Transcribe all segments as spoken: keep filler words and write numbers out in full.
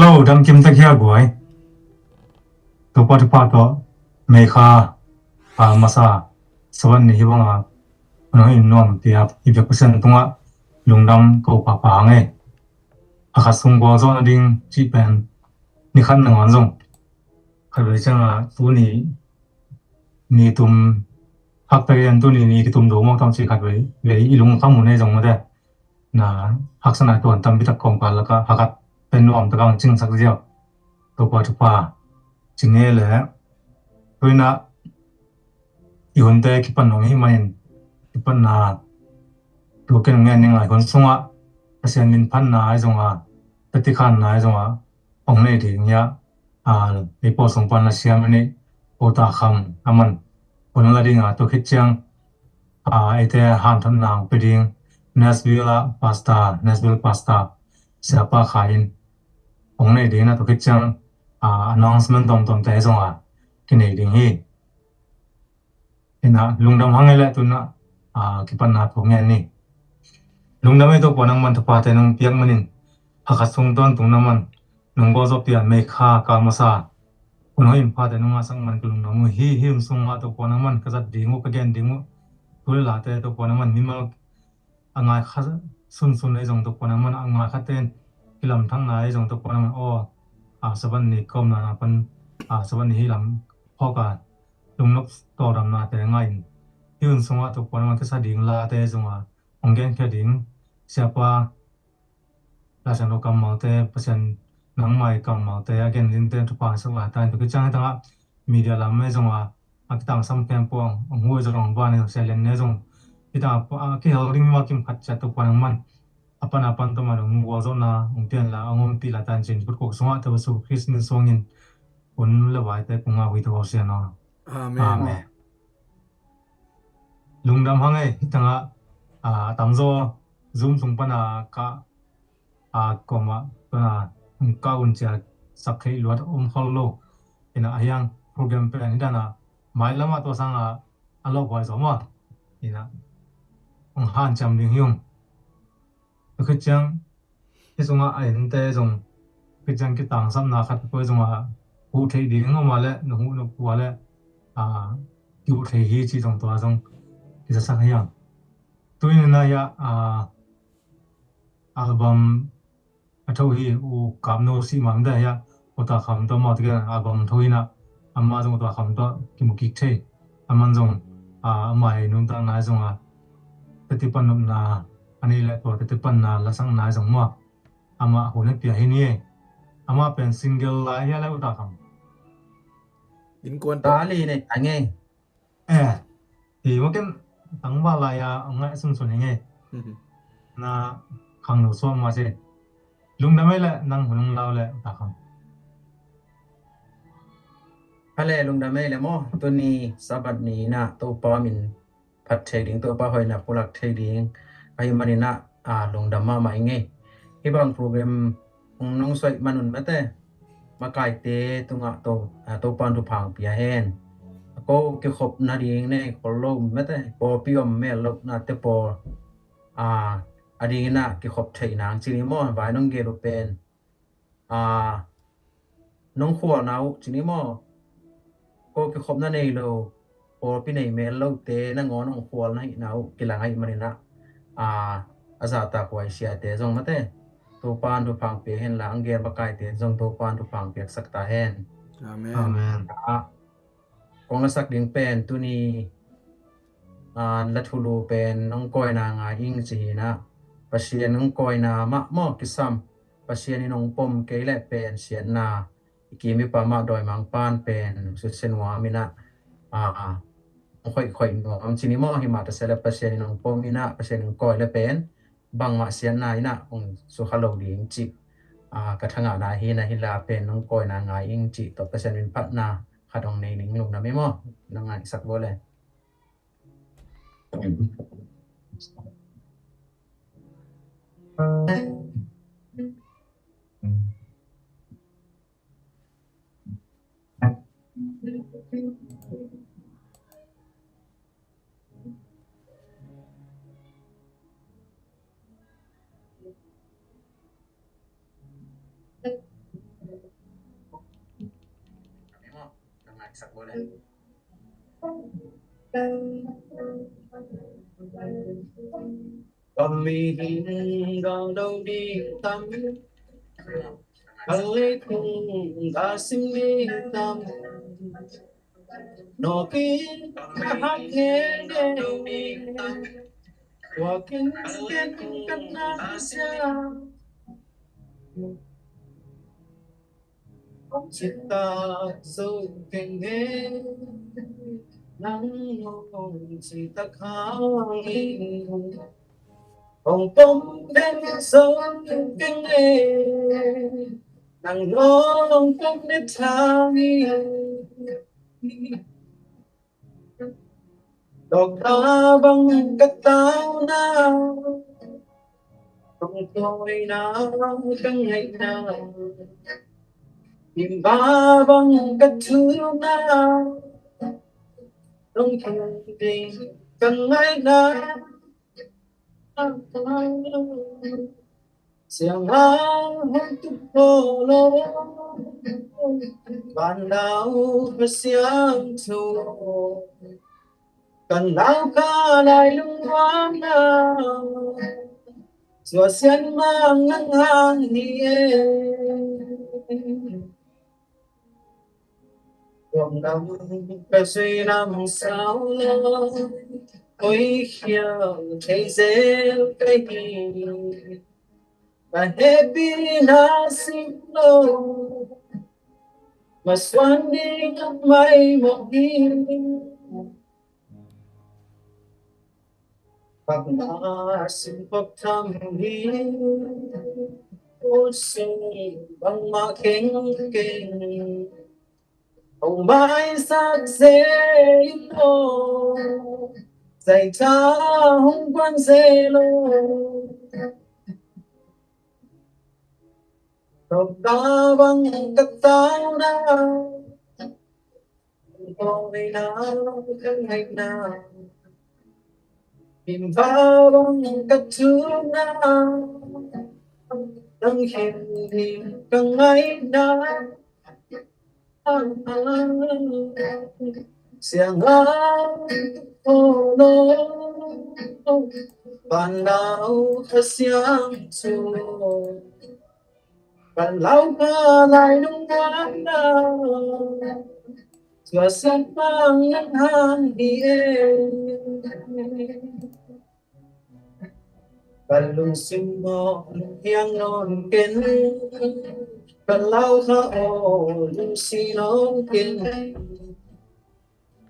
Hello, damkim tek hia guai. Topa thupha tawh May kha, kha masa Sabbath ni hi banga hun hong hi nuam piak i biak Pasian tungah lungdam ko pahpah hang e. A khat sung gualzawhna ding cih pen ni khat nangawn zong khatvei cianga tuni ni tum hak takin tuni ni kitum do mawk tam cih khatvei vei i lungkham hun ei zong mate. Na haksa nai tuan tampi tak kawngkal lakah hakat pen nuam takang cingsak ziau. Topa thupha ci nge le tuinah i hunte kipan nuam hi manin kipatna tukin ngen ning lai hun sungah Pasian min phatna ai zonga tatikhanna ai zonga hong nei ding hiah ei pawl sung pan a siam a nih Pu Ta Kham a man hun la dinga tua khit ciang eite hanthotna hong pe ding Nashville ah pastor, Nashville pastor siapa kha in hong nei ding na tua khit ciang announcement tomtomte zonga kinei ding hi. Ina lungdam hang ei le tuna kipatna ko ngen ni. Lungdam ei Topa nangman thupate nong piak manin a khat sung tawntung na man nong gualzawh pian May kha kal masa hun hoih in phate nong ngahsak man ka lungdam uh hi. Hi hun sungah Topa nangman ka zat ding uh ka gen ding uh tu le late Topa nangman mimal a ngai kha sunsun ei zong Topa nangman a ngai khaten kilamthakna ei zong Topa nangman aw a Sabbath ni ka omna pan a Sabbath ni hi lam phawk a lungnop tawldamnate ngah in hi hun sungah Topa nangman kisa ding late zong a hong genkhia ding siapa Laisiangtho kammalte Pasian nangmai kammalte a gen dingte thupha sak lai ta in tua khit ciang hi tangah media lam ei zong a a kitangsam khempeuh hong hu ei zong hong van ei zong sia lian ne zong hi tangah a kihel ding mimal kim khat ciat Topa nangman a pan a pan tawh man hong gualzawhna hong pian la hong ompih la ta in cin kut kok sungah Topa Jesu Khrist min suangin hun le vaite kong ngah uh hi Topa Pasian aw. Amen. Lungdam hang ei hi tangah a tamzaw Zoom sung pana ka a kawmah tuna hong ka un cia sak theih luat om khol lo. Ina a hiang program pen hi dana mailamah tua sanga a lawhhuai zaw maw? Ina hong hanciam ding hi ung. Tua khit ciang hi sungah a ente zong khit ciang kitangsapna khat peuh zong a huh theih ding om a le na huh na pua le a kiuh thei hi cih zong tua zong kizasak hi ang. Tuinina hiah a album a tho hi U Kap No Sih Mang te hiah U Ta Kham tawh amau te kiang album tho hinah amah zong U Ta Kham tawh kimu kik thei. Aman zong a amah i nuntakna zong a tete pan nopna a nei le tua tete panna lasakna zong mua amah hun a pia hi ni. Amah pen single lai hia le U Ta Kham? Innkuan ta tawh li nei ta ngei. Eh, hi makin tangval lai a ngaih sunsun hi ngei. Na khang lo suak ma si. Lungdam ei le nang hun hong lau le U Ta Kham. Hale lungdam ei le maw tuni Sabbath ni inah Topa min phat thei ding Topa hoihna pulak thei ding ahi maninah a lungdam mahmah i ngei. Hih bang program hong nong suaih manun mate makaite tungah to Topa in thupha hong pia hen. Ko kikhop nading nei khol lo mate pawlpi om mel lohnate pawl a dinginah kikhop theih nang cini maw vai nong gel uh pen a nong khualna uh cini maw? Ko kikhopna nei lo pawlpi nei mel lote nangawn hong khualna hihna uh kilang ahih maninah a zahtak huai siate zong mate Topa in thupha hong pia henla ang gen makaite zong Topa in thupha hong piaksak ta hen. Amen. Kong lasak ding pen tuni a la thulu pen nong kawina ngai ing ci hinah Pasian nong kawina mah maw kisam Pasian in hong pom kei leh pen siatna i kim i pam ah dawimangpa'n pen susia nuam inah a hong khoihkhoih nuam cini maw himah tase le Pasian in hong pom inah Pasian in hong kawi le pen bangmah siatna inah hong sukha lo ding cih a ka thangahna hi na hi la pen nong kawina ngai ing cih tawh Pasian in phatna khat hong nei ning lungdam hi maw? Na ngaihsak bo le. Ka mihing dang dong ding tam, ka leitung ka sim ding tam, nawkin ka hak ngenge, wakin ken ka na sia. Cita zo keng e, nang hong cita khang in. Hong pom den zo keng e, nang hong pom den thang in. Dawk ta bang ka tauna, hong tawina ka ngaihna, himba bang ka thuna, hong tawina ka ngaihna. Siang a hong tuk polo, ban lau ka siang thu, kan lau ka lai lung wan na, sua sian mang nang hang hi e. Tuam lam ka zui lam sau lo, oi hial thei zel ka hi. Ka hehpihna sim lo, masuan ding mai mawk hi. Pakna sim pop tham hi, ut sung bangmah kengkeng. Hong maisak zel in aw, zai tha hong guan zel aw. Tawp ta bang ka tauna, hong tawina ka ngaihna, himba bang ka thuna, nang himhim ka ngaihna. Siang a hong lo, ban lau ka siang thu, kan lau ka lai lung wan na, sua sian mang nang hang hi e. Ka lungsim aw lunghiang nawn ken, ka lau kha aw lungsi nawn ken.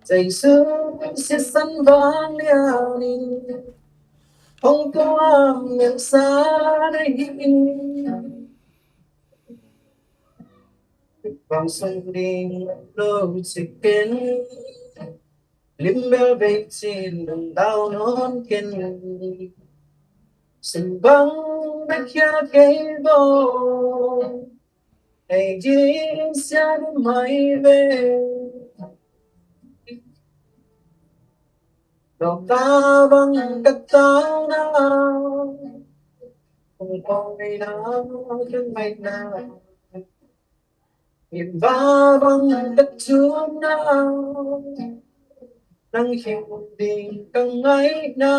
Jesu sisan vanglian in hong tuam ngen sa na hi. Bang sung ding lo ci ken, limbel vei cin dong dau nawn ken. Sing bang bek khia kei bo, ei ding sia ni mai ve. Dawk ta bang ka tauna, hong tawina ka ngaihna. Himba bang ka thuna, nang himhim ding ka ngaihna.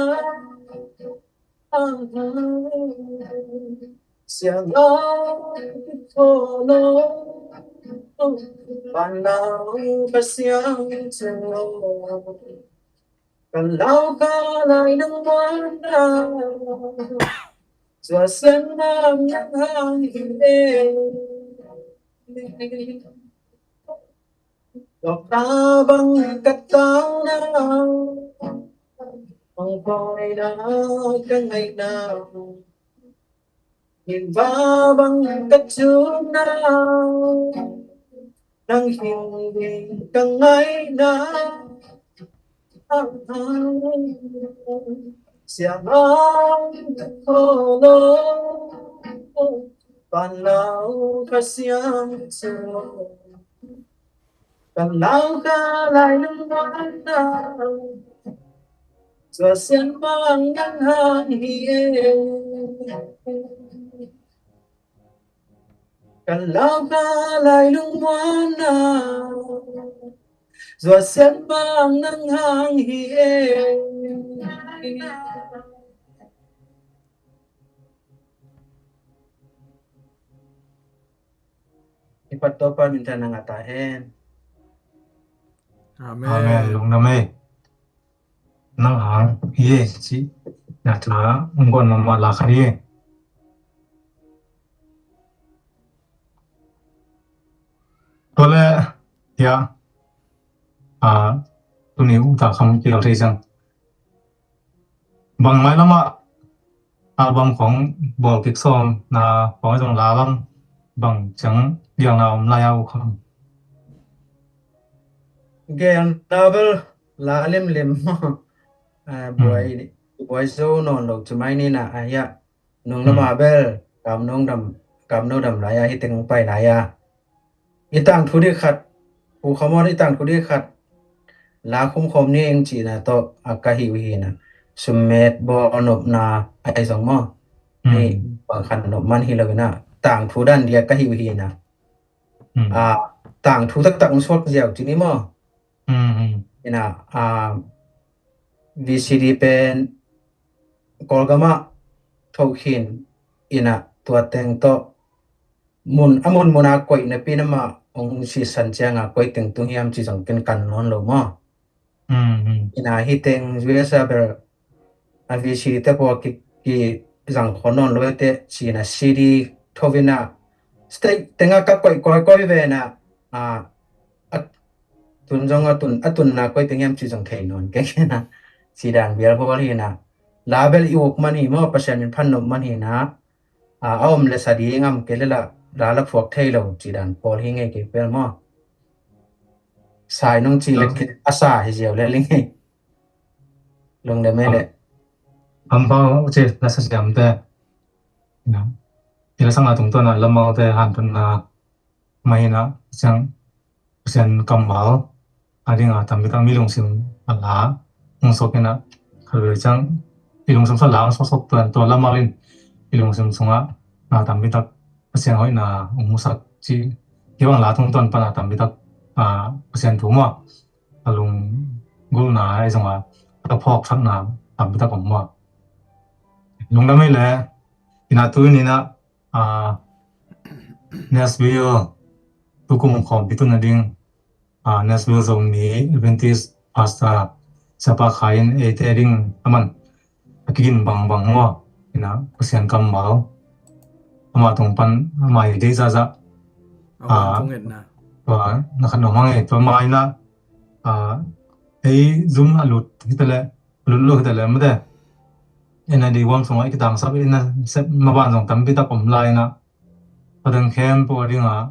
Siang a hong lo, ban lau ka siang thu, kan lau ka lai lung wan na, sua sian mang nang hang hi e. Dawk ta bang ka tauna, hong tawina ka ngaihna. Himba bang ka thuna, nang himhim ka ngaihna. Siang a hong lo, ban lau ka siang thu, kan lau ka lai lung wan na, sua sian mang nang hang hi e. Kan lau ka lai lung wan na, Zuasian bang nang hang hi e. I pat Topa minthanna ngah ta hen. Amen. Amen. Lungdam ei. Nang hang hi e ci na tha ung guan mama la kha hi e. Tua le ya a tuni uta kham kial thei sang. Bang mailamah album khong bawl kik sawm na khong zong la lam bang ciang gialna om lai a uh kham. Gialna bel la limlim. Buai buai zo nawn lo ci mai ni na a hiah. Nung lama bel kam nung dam kam nung dam lai a hi teng pai lai a. I tangthu dih khat, Pu Khamon i tangthu dih khat la khumkhawm ni eng cihna tawh a ka hi uh hi na. Summet bawl nopna a hi zong maw? Ni bang khat nop man hi lo ina tangthu dan dia ka hi uh hi na. A tangthu taktak suak ziau ci ni maw? Ina a V C D pen Kawlgam ah thokhin ina tua teng tawh mun a mun mun a koih napi nama ong sisan cianga koih teng tung hiam ci zong ken kan nawn lo maw? Ina hi teng U S A ber a V C D te pua ki ki zang khon nawn lo te ci na C D thovina state tenga ka koih koih koih ve na a tun zong a tun a tun na koih teng hiam ci zong thei nawn ke na ci dan bial pawl hi na la bel i uk man hi maw Pasian min phan nop man hi na a om le sa ding am ke le la la la phuak thei lo ci dan pawl hi ngei kei pel maw? Sai nong ci le a sa hi ziau le ling hi. Lungdam ei le. Am pau ci la sa siam te. Ila sang a tungtawn a lamau te han tun na mai na siang Pasian kammal a ding a tampi tak mi lungsim a la hong sok ina khalvei ciang i lungsim sa la hong sok sok tuan tua lamau in i lungsim sungah na tampi tak Pasian hoihna hong musak ci hi bang la tungtawn pan a tampi tak Pasian thu maw a lunggulhna a i zong a a phawk sakna tampi tak om maw? Lungdam ei le ina tu in ina Nashville tukum khawmpi tun a ding Nashville Zomi Adventist Pastor Siapa Khai in eite ding a man a kigin bangbang maw ina Pasian kammal ama tung pan ama i dei zaza na khat nong hang ei tua ma ina ei zum a lut hitale lut lo hitale mate ina di wang sungah i kitangsap ina sep maban zong tampi tak om lai ina Padang khempeuh a dingah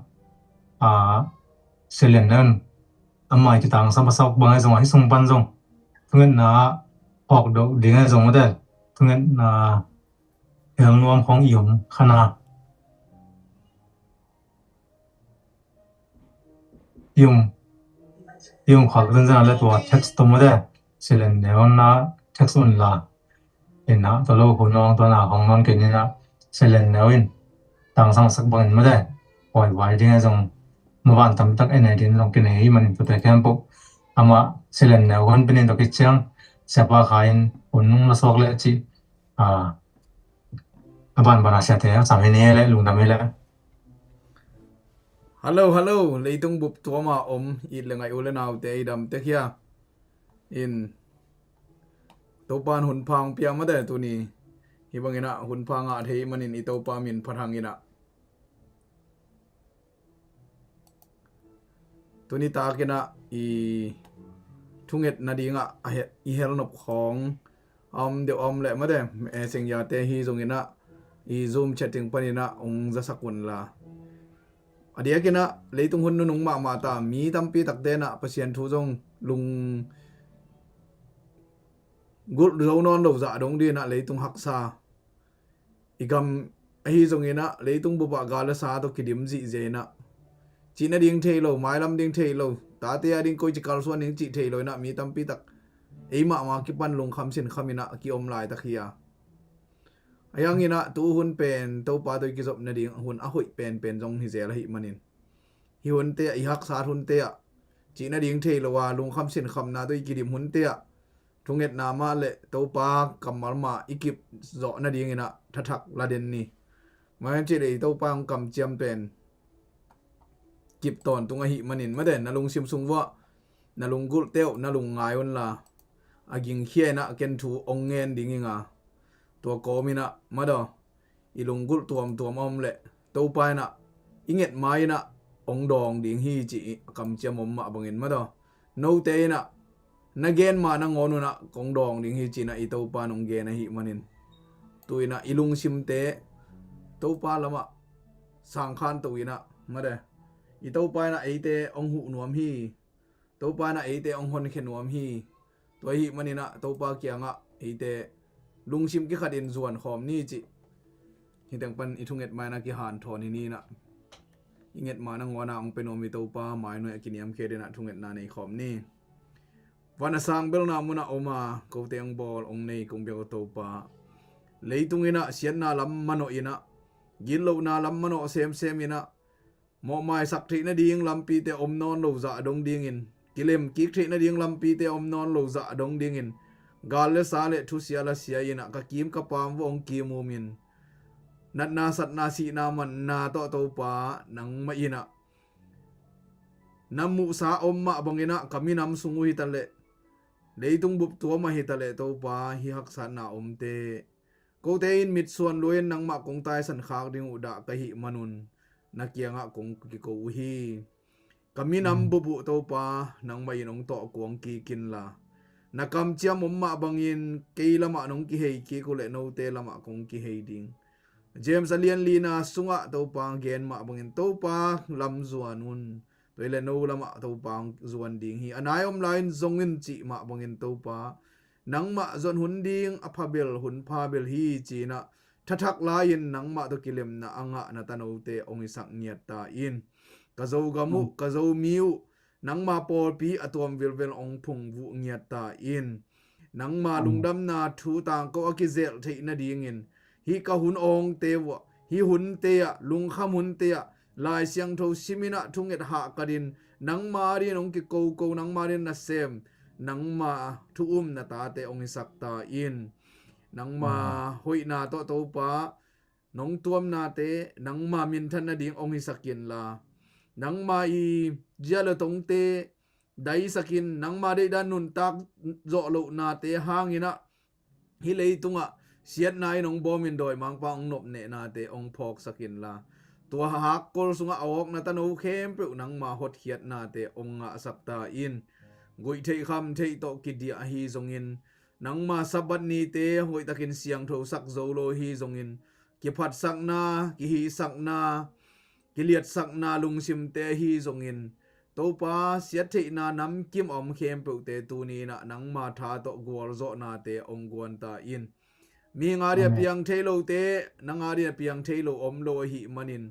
a selen nan amah i kitangsam a sauk bangah zong a hi sung pan zong thungetna a awk doh dingah zong mate thungetna hel nuam khong i om khana i om i om khak zanzan a le tua text tawh mate selen ne on na text un la Ina tolo hu nong tona hong non kei nina selen neu in tangsang sak bangin mate hoi vai ding a zong maban tamtak en ei din zong kinei hi manin tute khempeuh ama selen neu hon pinin to kiciang siapa kha in hun nung la suak le ci a a ban bana siate a sam hi ni le lungdam hi le. Hello hello, leitung bup tuama om it le ngai u le naute i dam te khia. In Topan hun pha hong pia mate tuni hi bangin ah hun pha ngah thei manin i Topa min phat hangin ah tuni takin ah i thunget nadingah i hel nop khawng a om deuh a om leh mate e sengya te hi zongin ah i Zoom chatting panin ah hong zasak unla. A diakin ah leitung hun nunung mahmah ta mi tampi takte in ah Pasian thu zong lung gulh zo nawn lo zah dong dingin ah leitung haksa i gam ahi zongin ah leitung bupah gal le sa tawh kidim zihziah in ah cih nading thei lo mailam ding thei lo tate a ding koi ci kalsuan ding cih thei lo in ah mi tampi tak ei mahmah kipan lungkham sinkham in ah ki om laitak hi a. Ahi hangin ah tu hun pen Topa tawh i kizop nading hun a hoih penpen zong hi zel ahih manin hi hunte ah i haksat hunte ah cih nading thei lo a, lungkham sinkhamna tawh i kidim hunte ah thungetna mah le Topa kammal mah i kip zawh nadingin ah thathak la den ni. Mah hi cih le i Topa hong kamciam pen kip tawntung ahih manin, mate, na lungsim sung vuah na lunggulhte uh na lungngai unla, a gingkhia in ah ken thu hong ngen ding ing a, tua kawmin ah, mate, i lunggulh tuamtuam a om leh Topa in ah i nget ma-in ah hong dawng ding hi, cih a kamciam om mah bangin, mate, note in ah na gen ma nangawn un ah kong dawng ding hi, ci-in ah i Topa in hong gen ahih manin, tu-in ah i lungsimte Topa lamah sangkhanto in ah, mate, i Topa in ah eite hong huh nuam hi. Topa in ah eite hong honkhia nuam hi. Tua ahih manin ah Topa kiangah eite lungsim kikhatin zuan khawm ni, cih hih teng pan i thunget ma-in ah kihanthawn hi ni in ah, i nget ma nangawn ah hong pia nuam i Topa mainuai a kiniamkhiat in ah thungetna nei khawm ni. Van a sang belna munah om a, kote hong bawl hong nei kong biak uh Topa, leitung in ah siatna lam manawh in ah, gitlohna lam manawh semsem in ah, mawhmaisak theih nading lampite om nawn lo zah dong dingin, kilemkik theih nading lampite om nawn lo zah dong dingin, gal le sa le thusia lasia in ah ka kim ka paam vuah hong kimumin, natna satna sihna manna tawh Topa nangmah in ah na muhsa om mah bangin ah ka minam sung uh hi taleh, leitung bup tuam ah hi taleh Topa, hih haksatna omte kote in mitsuan lua-in nangmah kong taisan khak ding uh dah ka hih manun na kiangah kong kiko uh hi. Ka minam bup uh Topa nangmah in hong tawh kuang kik inla, na kamciam om mah bangin kei lamah nong kihei kik uh leh note lamah kong kihei ding. James a lian lina sungah Topa gen mah bangin Topa lam zuan un. Tua hi leh no lamah Topa hong zuan ding hi. A nai om lai-in zong in, cih mah bangin Topa nangmah zon hun ding a phabel hun phabel hi, ci-in ah thathak lai-in nangmah tawh kilemna a ngah na tanote hong hisak ngiat ta in. Ka Zogam uh, ka Zomi uh, nangma pawlpi a tuam vilvel hong phungvuh ngiat ta in. Nangma lungdamna thu tangko a kizelh theih nadingin, hih ka hun awngte vuah, hih hunte ah, lungkham hunte ah, Lai Siangtho sim in ah thunget hahkat in, nangma adingin hong kikoko, nangma adingin nasem, nangma thu um na tate hong hisak ta in. Nangma hoihna tawh Topa, nong tuamnate nangma minthan nading hong hisak inla, nangma i zia le tongte daisak in, nangma deihdan nuntak zawh lohnate hangin ah hih leitungah siatna in hong bawmin dawimangpa hong nopnehnate hong phawksak inla, tua hakkol sungah a awk na tano khempeuh nangma hotkhiatnate hong ngahsak ta in. Guih theih kham theih tawh kidiah ahi zongin, nangma Sabbath nite hoihtakin siangthosak zo lo ahi zongin, kiphatsakna, kihisakna, kiliatsakna lungsimte ahi zongin, Topa, siattheihna namkim a om khempeuhte tuni in ah nangma tha tawh gualzawhnate hong guan ta in. Mihing ading a piang thei lote, nang ading a piang thei lo om lo ahih manin,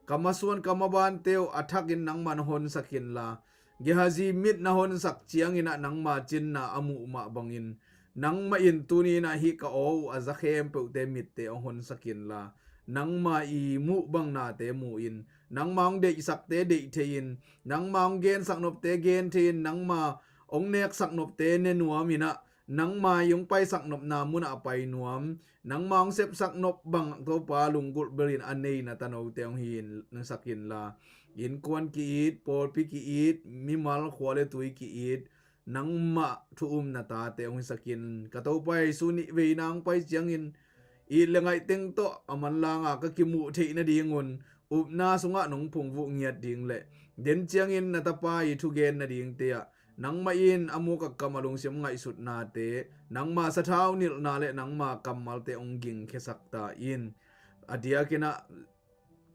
ka masuan ka mabante uh a thakin nangman honsak inla, Gehazi mit na honsak ciangin ah nangma cinna a muh mah bangin, nangmah in tuni in ah hih ka aw uh a za khempeuhte mitte hong honsak inla, nangma i muh bang nate mu in, nangma hong deihsakte deih thei in, nangma hong gensak nopte gen thei in, nangma hong neksak nopte ne nuam in ah, nangma i hong paisak nopna munah a pai nuam, nangma hong sepsak nop bang Topa lunggulh belin a nei na tanote hong hisak inla, innkuan ki-it, pawlpi ki-it, mimal khua le tui ki-it, nangmah thu um na tate hong hisak in. Ka Topa Jesu nih veina hong pai ciangin, it le ngaih teng tawh a manlanga ka kimuh theih nadingun, upna sungah nong phungvuh ngiat ding le den ciangin na Tapa i thugen nadingte ah nangmah in a muk a kam a lungsim ngaihsutnate, nangma sathau nilhna le nangma kammalte hong gingkhiasak ta in. A diakin ah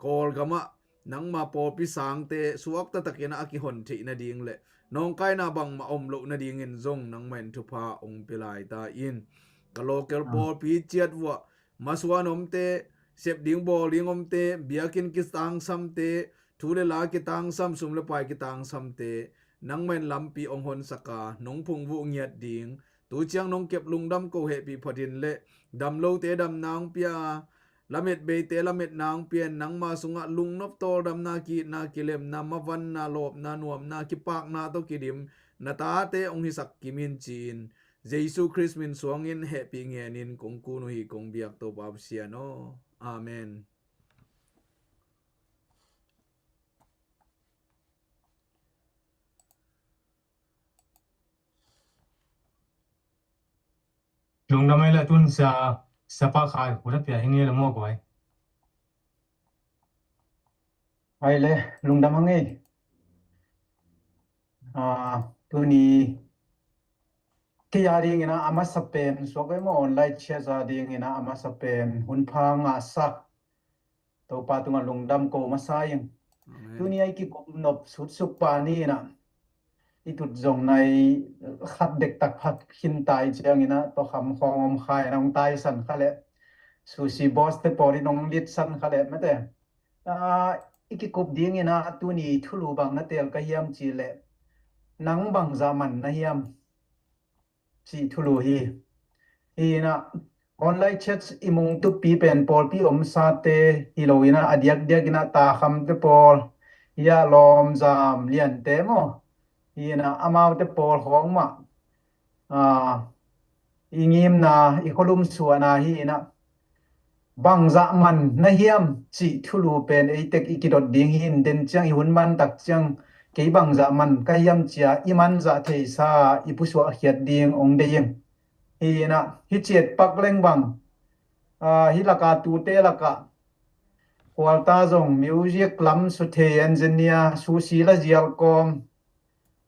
Kawlgamah nangma pawlpi sangte suakta takin ah a kihon theih nading le nawngkaina bangmah om loh nadingin zong nangmah in thupha hong pia lai ta in. Ka local pawlpi ciat vuah masuan omte, sep ding bawl ding omte, biakinn kitangsamte, thu le la kitangsam, sum le pai kitangsamte, nangmah in lampi hong honsak a, nong phungvuh ngiat ding, tu ciang nong kep lungdam ko hehpih phatin le damlote damna hong pia a, Lamet beite lametna hong pian, nangma sungah lungnop tawldamna, ki-itna, kilemna, mavanna, lawpna, nuamna, kipakna tawh kidim na tate hong hisak kimin ci-in Jesu Khrist min suangin hehpih ngenin kong kun uh hi, kong biak Topa Pasian aw. Amen. Lungdam ei le tun sa sapa khai khuta pia hi ni le maw guai. Ai le lungdam ang ei. Ah, tuni kei a dingin a masa pen suak ei maw, online church a dingin a masa pen hun pha ngahsak Topa tungah lungdam ko masa ing. Amen. Tuni a i kikup nop sutsuk pa ni in a i tut zong nai khat dektak pha khin tai ciangin a tawkham khawng om khai in a hong taisan kha leh sushi boss te pawl in hong litsan kha leh mate. Ah, i kikup dingin a tuni thulu bang na teel ka hiam ci leh nang bangzah man na hiam cih thulu hi. Hi in a online church i mungtupi pen pawlpi omsate hi lo in a, a diakdiak in a takhamte pawl hi a, lawmzam liante maw, hi in a amaute pawl khawng mah, ah, i ngimna, i khualum suahna hi in a bangzah man na hiam cih thulu pen eitek i kidot ding hi in, den ciang i hun man tak ciang kei bangzah man ka hiam cia i manzah theisa i pusuah khiat ding hong deih ing. Hi in a hi ciat pak leng bang, ah, hi laka tute laka khualta zong music lam suthei engineer sushi la zial kawm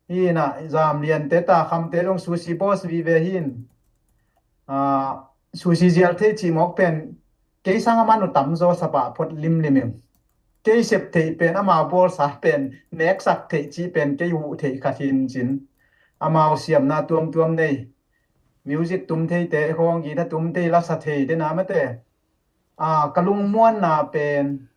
hi in a, zam liante takhamte zong sushi boss vive hi in. Ah, sushi zial thei cih mawk pen kei sang a man uh tam zaw sapa phot limlim in. Kei sep theih pen amau bawlsa pen neksak theih cih pen kei uh theih khat hi in cin. Amau siamna tuamtuam nei. Music tum theite khawng, guitar tum thei, lasa thei te na mate. Ah, ka lungmuanna pen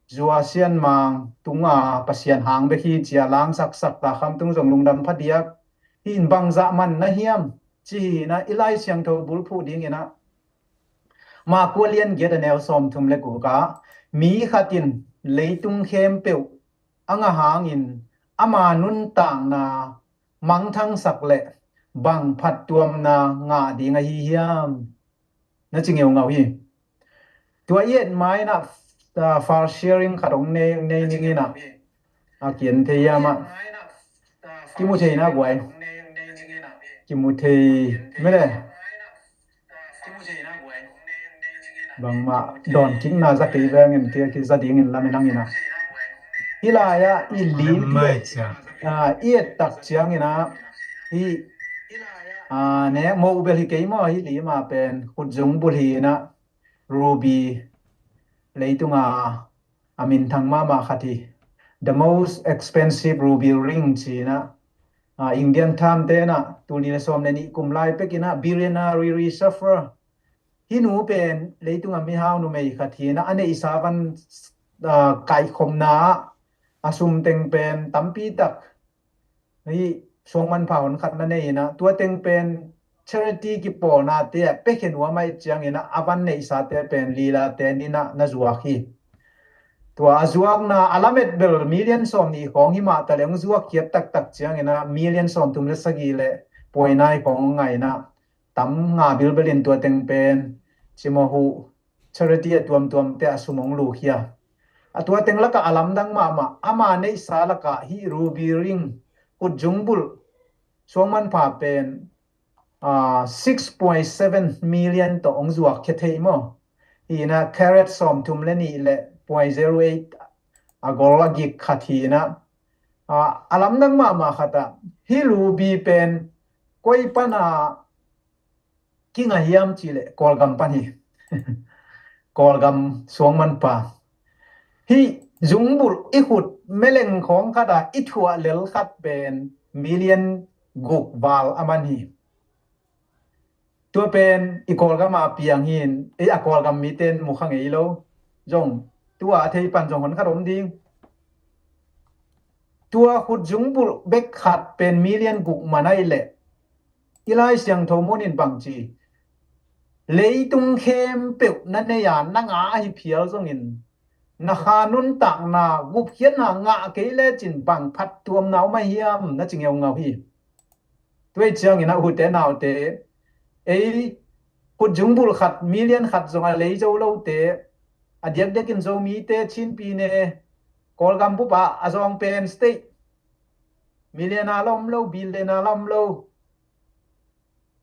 Zua Sian Mang tunga Pasian hang bek hi cia langsaksak takham tung zong lungdam phadiak. Hi in bangzah man na hiam ci hi in a i Lai Siangtho bulphuh dingin a Mark kua lian giat a neu sawmthum le guk ah mi khat in leitung khempeuh a ngah hangin ama nuntakna mangthangsak leh bang phattuamna ngah ding ahi hiam? Na ci ngeungau hi. Tua i et ma in a, ah, file sharing khat hong nei, nei ning in a, a kian thei hiam ah. Kimu thei na guai. Kimu thei mele. Bangmah dawn kikna za kei vengin kia kiza dingin lamin hangin a. Hi lai-ah i lim, ah, i et tak ciangin a hi, ah, ne mo ubel hi kei maw, hi lima pen khutzung bulh hi in a ruby leitunga a minthang mahmah khat hi. The most expensive ruby ring ci in a, ah, Indian thamte in a tul nih le sawm le nih kum lai pekin a billionaire Riri Shaffer. Hi nu pen leitunga mihau numei khat hi in a, a neihsa van, ah, kaikhomna ah a sum teng pen tampi tak hi suang manpha hon khat na nei in a, tua teng pen charity kipawlnate ah pekhe nuam ahih ciangin a, a van neihsate pen lilate in a na zuak hi. Tua a zuakna a lamet bel million sawm nih khawng hi mah ta le hong zuak khiat taktak ciangin a million sawm thum le sagih le puai nai khawng hong ngah in a tam nga bilbel in tua teng pen cimawh uh charity a tuamtuamte a sum hong lukhia. A tua teng lakah a lamdang mahmah ama neihsa lakah hi ruby ring khutzung bulh suang manpha pen, ah, six point seven million tawh hong zuak khia thei maw. Hi in a carat sawmthum le nih le point zero eight a gol a gik khat hi in a, ah, a lamdang mahmah khat ah hi ruby pen koi pana kingah hiam cih leh Kawlgam pan hi. Kawlgam suang manpha. Hih zungbulh i khut meleng khawng khat ah i thuah lel khat pen million guk val a man hi. Tua pen i Kawlgam a piang hi in, ei a Kawlgam mite in mu kha ngei lo. Zong tua a thei pan zong hon khat om ding. Tua khut zungbulh bek khat pen million guk man ahih leh i Lai Siangtho mun in bang ci, Leitung khempeuh na nei a, na ngah ahi phial zongin, na kha nuntakna gupkhiatna ngah kei lecin bang phattuamna om ahi hiam, na ci ngeungau hi. Tua ciangin a, ute naute, ei khutzungbul khat, million khat zong a lei zo lote, a diakdiakin Zomite, Chinpi ne, Kawlgam bup ah a zawng pen state, million a la om lo, billion a la om lo.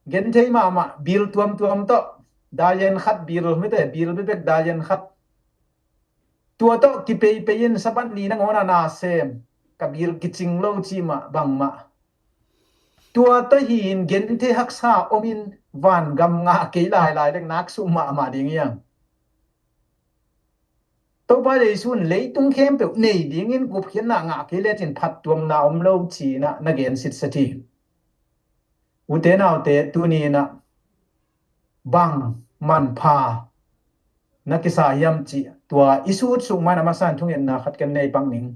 Genthei mahmah, bil tuamtuam tawh, dalian khat bil, mite, bil bekbek dalian khat. Tua tawh kipeipei in Sabbath ni nangawn a na sem, ka bil kicing lo ci mah bangmah. Tua tawh hi in genthei haksa om in vangam ngah kei lailai lek nak sum mahmah ding hiam? Topa Jesu in leitung khempeuh nei dingin gupkhiatna ngah kei lecin phattuamna om lo ci-in ah na gen sitset hi. Ute naute, tuni-in ah bang manpha na kisa hiam cih tua i sut suk manin a masa in thungetna khat ken nei pak ning.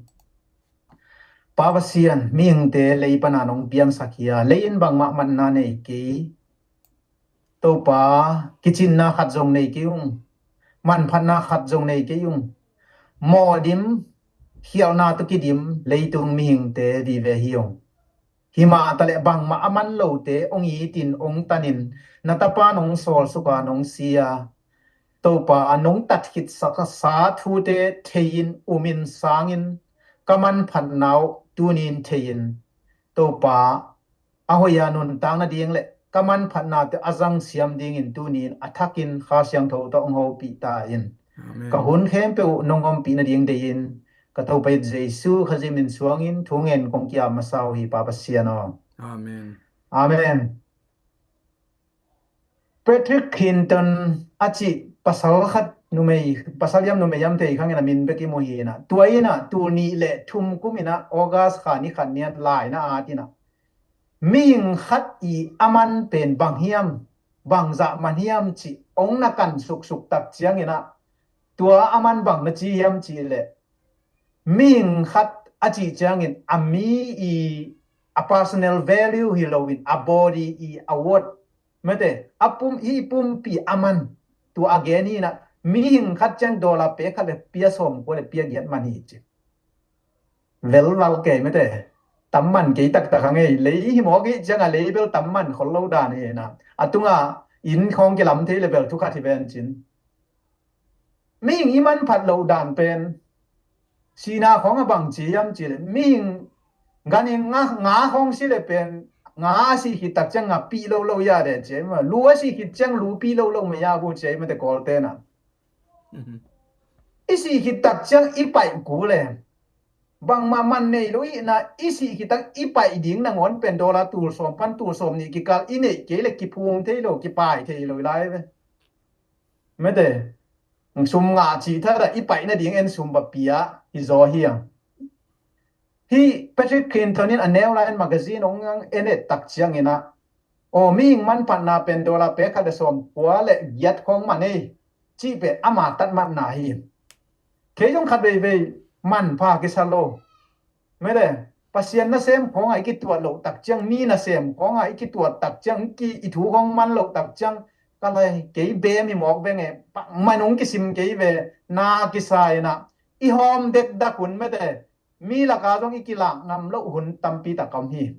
Pa Pasian, mihingte lei pana nong piangsak hi a, lei in bangmah manna nei kei. Topa, kicinna khat zong nei kei ung, manphatna khat zong nei kei ung. Mawhdim, khialhna tawh kidim leitung mihingte vive hi ung. Himah taleh bangmah a man lote hong itin, hong tanin, na tapa nong sawlsuk a, nong si a, Topa, a nong tat khitsak a sa thute thei-in, umin, sangin, ka manphatna uh tuni-in thei-in, Topa, a hoih a nuntak nading le ka manphatnate a zangsiam dingin tuni-in a thakin Kha Siangtho tawh hong hopih ta in. Amen. Ka hun khempeuh uh nong ompih nading dei-in ka Topa Jesu Khazih min suangin thungen kong ki-ap masa uh hi, Pa Pasian aw. Amen. Amen. Patrick Clinton a cih pasal khat, numei, pasal hiam numei hiam thei kha ing, a min bek i mu hi in ah, tua in ah tul nih le thum kum in ah August kha ni khat ni-in lai-in a at in ah, mihing khat i a man pen bang hiam, bangzah man hiam cih hong na kan suksuk tak ciangin ah, tua a man bang na ci hiam cih leh, mihing khat a cih ciangin a mi i a personal value hi loin a body i a worth, mete, a pum, hih pumpi a man, tua a gen hi in ah, mihing khat ciang dollar pek khat le pia sawmkua le pia giat man hi ci. Vel val kei, mete, tam man kei taktak hang ei, lei hi mawk hi ciang a lei bel tam man khol lo dan hi in ah, a tunga inn khawng kilam thei le bel thu khat hi ven cin. Mihing i manphat loh dan pen sihna khawng a bang ci hiam cih leh, mihing gan in nga, nga khawng si leh pen nga a sih khit tak ciang nga pih lo lo ya de ci a, lu a sih khit ciang lu pih lo lo mah ya bu ci a, i mate Kawlte na. Mhm. I sih khit tak ciang i paih kul leh bangmah man nei lo i na, i sih khit tak i paih ding nangawn pen dollar tul sawm pan tul sawm nih kikal i neih kei leh kiphung thei lo, kipai thei lo lai ve. Mete, sum ngah cih thadah i paih nading en sum va pia hi zaw hi a. Hih Patrick Clinton in a Newline magazine hong en et tak ciangin ah, aw, mihing manphatna pen dollar pek khat le sawmkua le giat khawng man ei, cih pen ama tatmatna hi. Kei zong khat veivei manpha kisa lo. Mete, Pasian nasem khawngah i kituat loh tak ciang, mi nasem khawngah i kituat tak ciang, ki, i thu khawng man loh tak ciang, ka lai, kei bem hi mawk veng e, bangmah in hong kisim kei ve, na kisa in ah, i hawm dekdak hun, mete, mi lakah zong i kilak ngam loh hun tampi tak a om hi.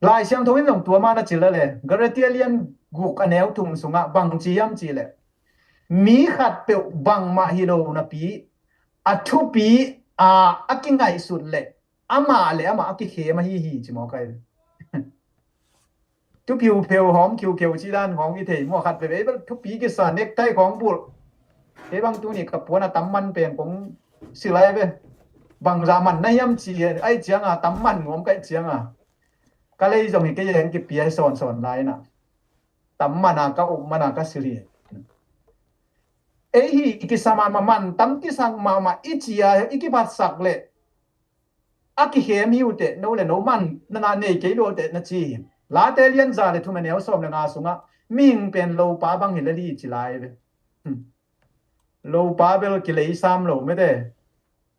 Lai Siangtho in zong tua mah na cih leh, Galatia lian guk a neu thum sungah bang ci hiam cih leh, mi khatpeuh bangmah hi lo napi, a thupi a, a kingaihsut leh amah le amah a kikhem ahi hi ci mawk ai. Thupiu pheu hawm khiukheu ci dan khawng i thei maw, khat veve bel thupi kisa, necktie khawng bulh. Kei bang tuni ka puan a tam man pen kong silh lai ve. Bangzah man na hiam ci ai ciang a, tam man nuam ka hih ciang a, ka lei zong hi kei heng kipia hi sawnsawn lai na. Tam man a ka up man a ka silh hi. Ei hi i kisa mahmah, man tam kisa mahmah i ci a i kiphatsak leh a kikhem hi uh teh, no le no man na na nei kei lua uh teh na ci hi. Late lian za le thum a neu sawm le nga sungah mihing pen lopa bang hi lel hi ci lai ve. Hmm. Lopa bel kilei sam lo mete.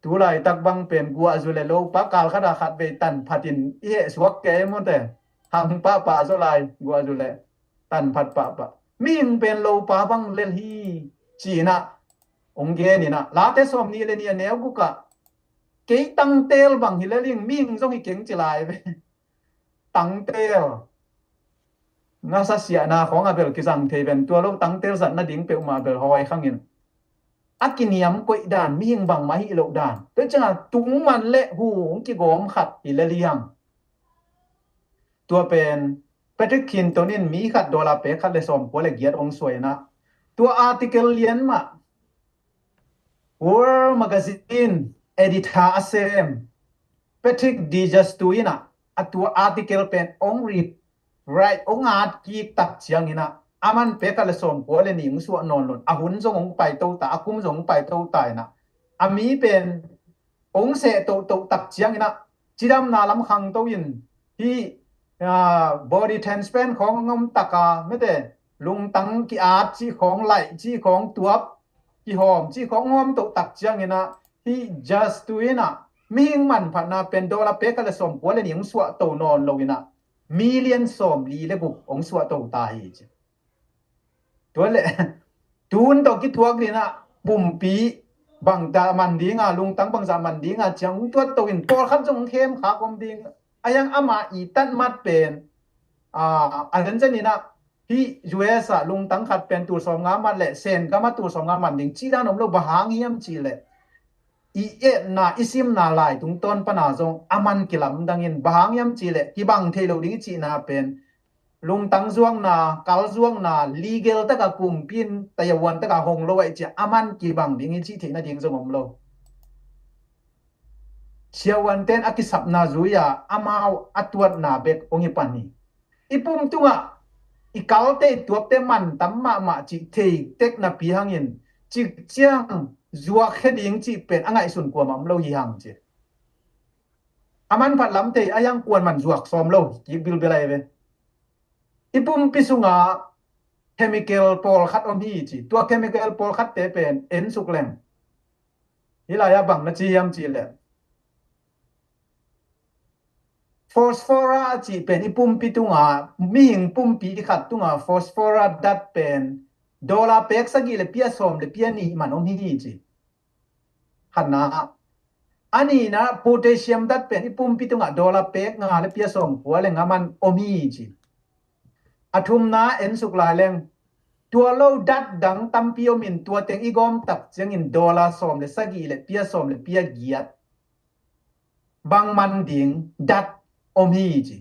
Tu laitak bang pen guahzu le lopa kal khat a khat vei tan phatin i heh suak kei mawte. Hang pahpah zaw lai guahzu le. Tanphat pahpah. Mihing pen lopa bang lel hi, ci-in ah hong gen in ah, Late sawmnih le nih a neu guk ah, kei tangtel bang hi lel ing, mihing zong hi keng ci lai ve. Tangtel. Ngasa siahna khawng a bel kizang thei ven, tua lo tangtel zat nading peuhmah bel hawi khang in, a kiniam koih dan, mihing bangmah hih loh dan. Tua ciangah tungman le hu hong kigawm khat hi lel hi hang. Tua pen Patrick Hinton in mi khat dollar pek khat le sawmkua le giat hong suah in ah, tua article lian mah World Magazine editor a sem Patrick de Justo in ah, a tua article pen hong read, right, hong at kik tak ciangin ah, aman pek khat le sawmkua le nih hong suah nawn lo in, a hun zong hong paito ta, a kum zong hong paito ta in ah, a mi pen hong seh tohtoh tak ciangin ah, cidamna lam khangto in, hih, ah, body transplant khawng hong om tak a, mete, lungtang ki-at cih khawng, laih cih khawng, tuap kihawm cih khawng hong om toh tak ciangin ah, hih Justo in ah, mihing manphatna pen dollar pek khat le sawmkua le nih hong suah to nawn lo in ah, million sawmli le guk hong suah to ta hi ci. Tua le, tun tawh kituak ding ah, pumpi bangzah man ding a, lungtang bangzah man ding a, ciang hong tuat to in, pawlkhat zong hong khem khak om ding. A hiang ama i tatmat pen, a, a zenzen in ah, hih U S ah lungtang khat pen tul sawmnga man le, Sen gam ah tul sawmnga man ding cih dan om lo, bang hang hiam cih leh, i etna, i simna lai tungtawn pan a zong a man kilamdang in, bang hang hiam cih leh, kibang thei lo ding i cihna pen, lungtang zuakna, kal zuakna, legal tak a kumpi in tayahuan tak a hong lo ahih ciang a man kibang ding i cih theihna ding zong om lo. Siavuante'n a kisapna zui a, amau a tuatna bek hong hi pan hi. I pum tungah i kalte, i tuapte man tam mahmah cih thei tek napi hangin, cik ciang zuak khia ding cih pen a ngaihsun kuamah om lo hi hang ci. A manphat lam thei, a hiang kuaman zuak sawm lo kik bilbel ahi ve. I pumpi sungah chemical pawlkhat om hi ci. Tua chemical pawlkhatte pen en suk leng, hih lai-ah bang na ci hiam cih leh, phosphorus cih pen i pumpi tungah, mihing pumpi khat tungah phosphorus dat pen dollar pek sagih le pia sawm le pia nih man om hi ci. Khatna. A nihna, potassium dat pen i pumpi tungah dollar pek nga le pia sawmkua le nga man om hi ci. A thumna, en suk lai leng, tua lo dat dang tampi om in, tua teng i gawm tak ciangin dollar sawm le sagih le pia sawm le pia giat bang man ding dat om hi ci.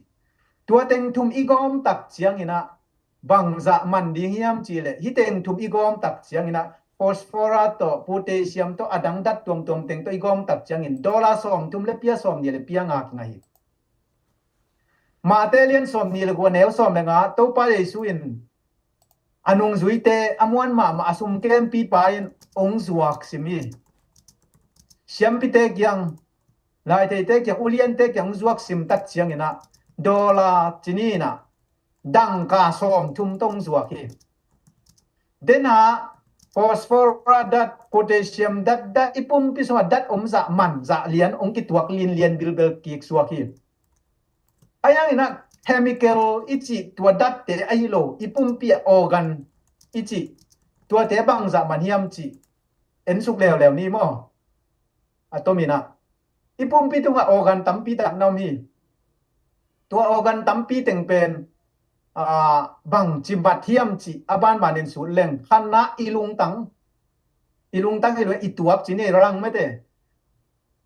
Tua teng thum i gawm tak ciangin ah, bangzah man ding hiam cih leh, hih teng thum i gawm tak ciangin ah, phosphorus tawh, potassium tawh, a dang dat tuamtuam teng tawh i gawm tak ciangin dollar sawmthum le pia sawmnih le pia nga kinga hi. Mate lian sawmnih le guk, a neu sawm le nga, Topa Jesu in a nungzuite a muan mahmah a sum kempipa in hong zuak sim hi. Siampite kiang, laitheite kiang, uliante kiang hong zuak sim tak ciangin ah, dollar ci ni in ah, dangka sawmthum tawh hong zuak hi. Dena phosphorus dat, potassium dat, dat i pumpi sungah dat om zah man, zah lian hong kituak linlian bilbel kik suak hi. A hiang in ah chemical i cih tua datte ahi lo, i pumpi ah organ i cih tuate bangzah man hiam cih en suk leuleu ni maw. A tom in ah, i pumpi tungah organ tampi tak na om hi. Tua organ tampi teng pen, aa, bangci mat hiam cih a banbanin sut leng, khatna i lungtang, i lungtang hi lo, i tuap ci ni, rang mete.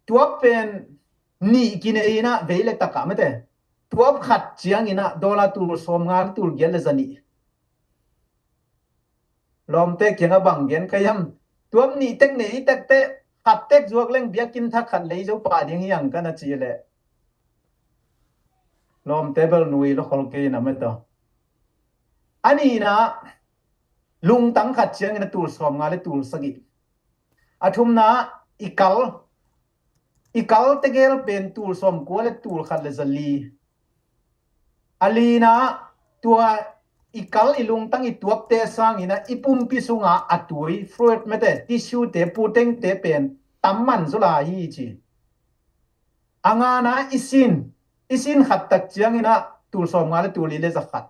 Tuap pen nih kinei in ah, vei le tak ah mete. Tuap khat ciangin ah dollar tul sawmnga le tul giat le zanih. Lawmte kiangah bang gen ka hiam? Tuap nih tek nei i tek teh, khat tek zuak leng biakinn thak khat lei zo pah ding hi hang ka na cih leh, lawmte bel nui lo khol kei na mete. A nihna, lungtang khat ciangin ah tul sawmnga le tul sagih. A thumna, i kal. I kal tegel pen tul sawmkua le tul khat le zali. A lina, tua i kal, i lungtang, i tuapte sangin ah i pumpi sunga a tui, fluid mete, tissue te, putengte pen tam man zaw lai hi ci. A ngana, i sin. I sin khat tak ciangin ah tul sawmnga le tul li le za khat.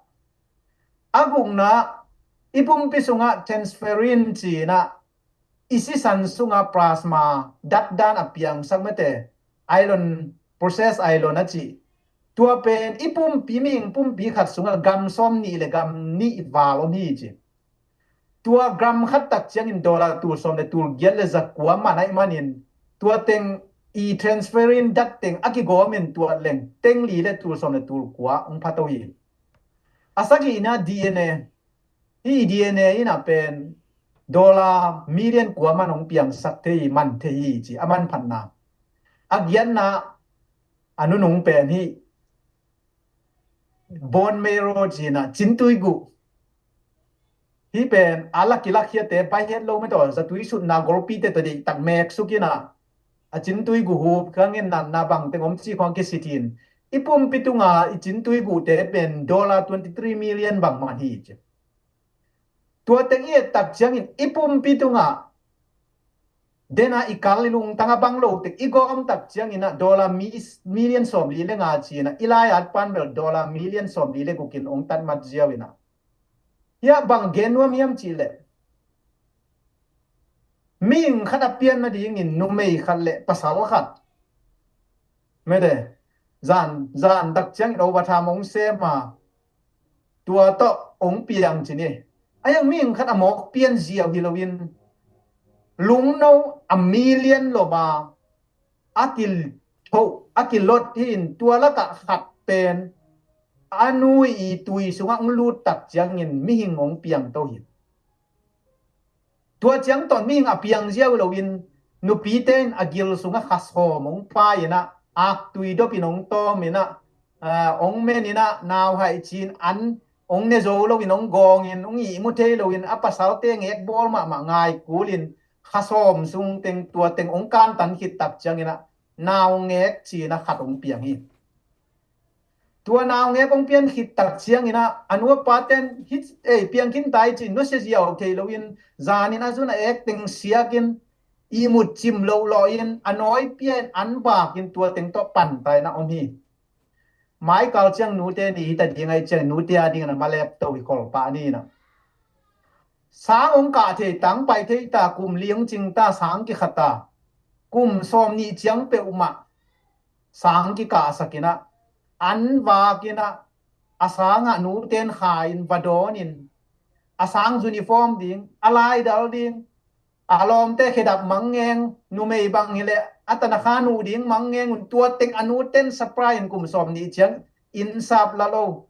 A gukna, i pumpi sungah transferrin cinah i sisan sungah plasma datdan a piangsak mete, iron, process iron a cih. Tua pen i pumpi, mihing pumpi khat sungah gram sawm nih le gram nih val om hi ci. Tua gram khat tak ciangin dollar tul sawm le tul giat le za kua man ahih manin, tua teng i transferrin dat teng a kigawmin tua leng teng li le tul sawm le tul kua hong pha to hi. A sagihna D N A, hih D N A in a pen dollar million kua man hong piangsak thei hi, man thei hi ci a manphatna. A giatna, a nunung pen hih bone marrow cinah cintui guh. Hih pen a lak kilak hiate pai het lo mete, zatui sutna golpite tawh deihtak mek sukinah a cintui guh hup khangin natna bangteng om cih khawng kisithin, i pumpi tunga i cintui guhte pen dollar twenty three million bang man hi ci. Tua teng i et tak ciangin i pumpi tungah dena i kal i lungtang a bang lo tek i gawm tak cianginah dollar mi-, million sawm li le nga cinah i lai-at pan bel dollar million sawm li le gukin hong tatmat ziau inah. Hiah bang gen nuam hiam cihleh, mihing khat a pian nadingin numei khat le pasal khat mete, zan, zan tak ciangin overtime hong sem a, tua tawh hong piang ci ni. A hiang mihing khat a mawk pian ziau hi loin, lungno a million lom a, a kithoh, a kilot hi in, tua lakah khat pen a nu i tui sungah hong lut tak ciangin mihing hong piang to hi. Tua ciang tawn mihing a piang ziau loin, nupite in a gil sungah khasawm hong pha inah, aktui dopin hong tawm inah, aa, hong men inah, nauhaih cin an hong ne zo loin hong gawngin, hong ihmu thei loin, a pasalte ngekbawl mahmah ngai kulin, khasawm sung teng tua teng hong kantan khit tak cianginah naungek cinah khat hong piang hi. Tua naungek hong pian khit tak cianginah a nu a paten hih ei piang khin tai ci nusia ziau thei loin, zanin a zun a ek teng siakin, ihmut cim loh lawhin, a nawi pian an bakin tua teng tawh pan ta inah om hi. Maikal ciang nute ni hita ding ahih ciang nute a dingin a malep to hi kholpah ni inah. Sang hong kah thei, tang pai thei ta, kum li hong cing ta, sang kikha ta. Kum sawm nih ciang peuhmah sang kikahsak inah, an vak inah, a sangah nuten kha in va dawnin, a sang uniform ding, a laidal ding, a lawmte khedap mangngeng, numei bang hileh a tanakha nu ding mangngeng un, tua teng a nuten surprise in kum sawm nih ciang inn sap la lo,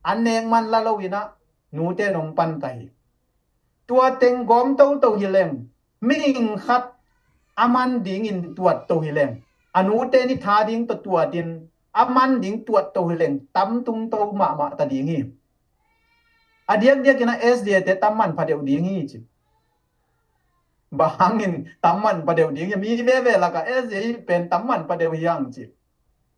an nek man la lo inah nuten hong pan ta hi. Tua teng gawm toto hi leng, mihing khat a man dingin tuat to hi leng, a nute ni tha ding tawh tuatin a man ding tuat to hi leng, tam tung to mahmah ta ding hi. A diakdiakin a S D A te tam man pha deuh ding hi ci. Bang hangin tam man pha deuh ding hi, mi veve lakah S D A hi pen tam man pha deuh hi hang ci.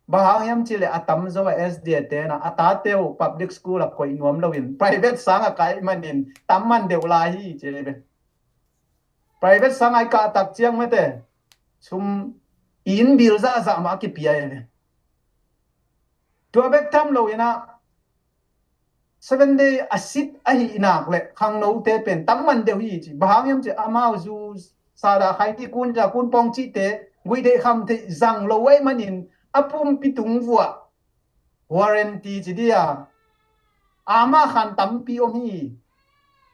Bang hang hiam cihleh a tamzaw a S D A te na a tate uh public school ah koih nuam loin private sang ah kai manin tam man deuh lai hi ci ve. Private sang ah i kah tak ciang mete sum inn bill zahzah mah a kipia hi ve. Tua bek tham loin ah Seven Day a sit ahih nak le khangnote pen tam man deuh hi ci. Bang hang hiam cihleh amau zu sada khai ti kun ja kun pawng cihte guih deih kham theih zang lo ahih manin a pumpi tung vuah warranty ci dia ama khan tampi om hi.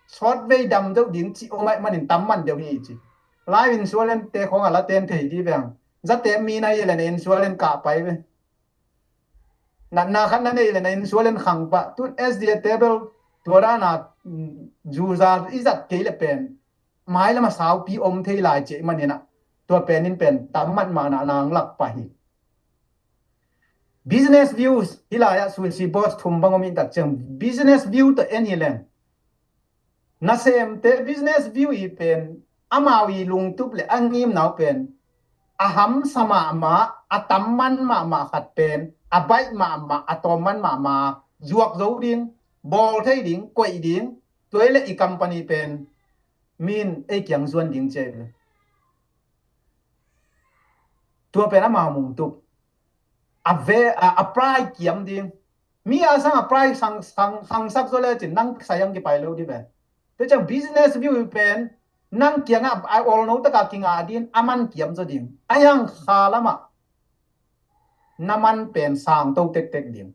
Sawtvei dam deuh ding cih om ahih manin tam man deuh hi ci. Life insurance te khawng a la ten thei di veng. Zate mi na hi le na insurance kah pai ve. Natna khat na nei le na insurance khang pah. Tun S D A te bel tua dana zu za i zat kei le pen mailam a saupi om thei lai ci ahih manin ah tua pen in pen tam man mahna nang lak pah hi. Business views hi lai ah suisi boss thum bang om in tak ciang business view tawh en hi leng nasemte business view i pen amau i lungtup le a ngimnau pen a hamsa mahmah, a tam man mahmah khat pen a baih mahmah, a tawm man mahmah, zuak zo ding, bawl thei ding, koih ding, tua i le i company pen min ei kiang zuan ding ci ve. Tua pen amau lungtup a ve a, a pride kiam ding. Mi a sang a price sang sang sang sak zo le cin nang sai ang kipai lo di ve. Te ciang business view pen nang kiang a ai ol no taka kinga din a man kiam zo ding. Ai ang kha lama na man pen sang to tek tek ding.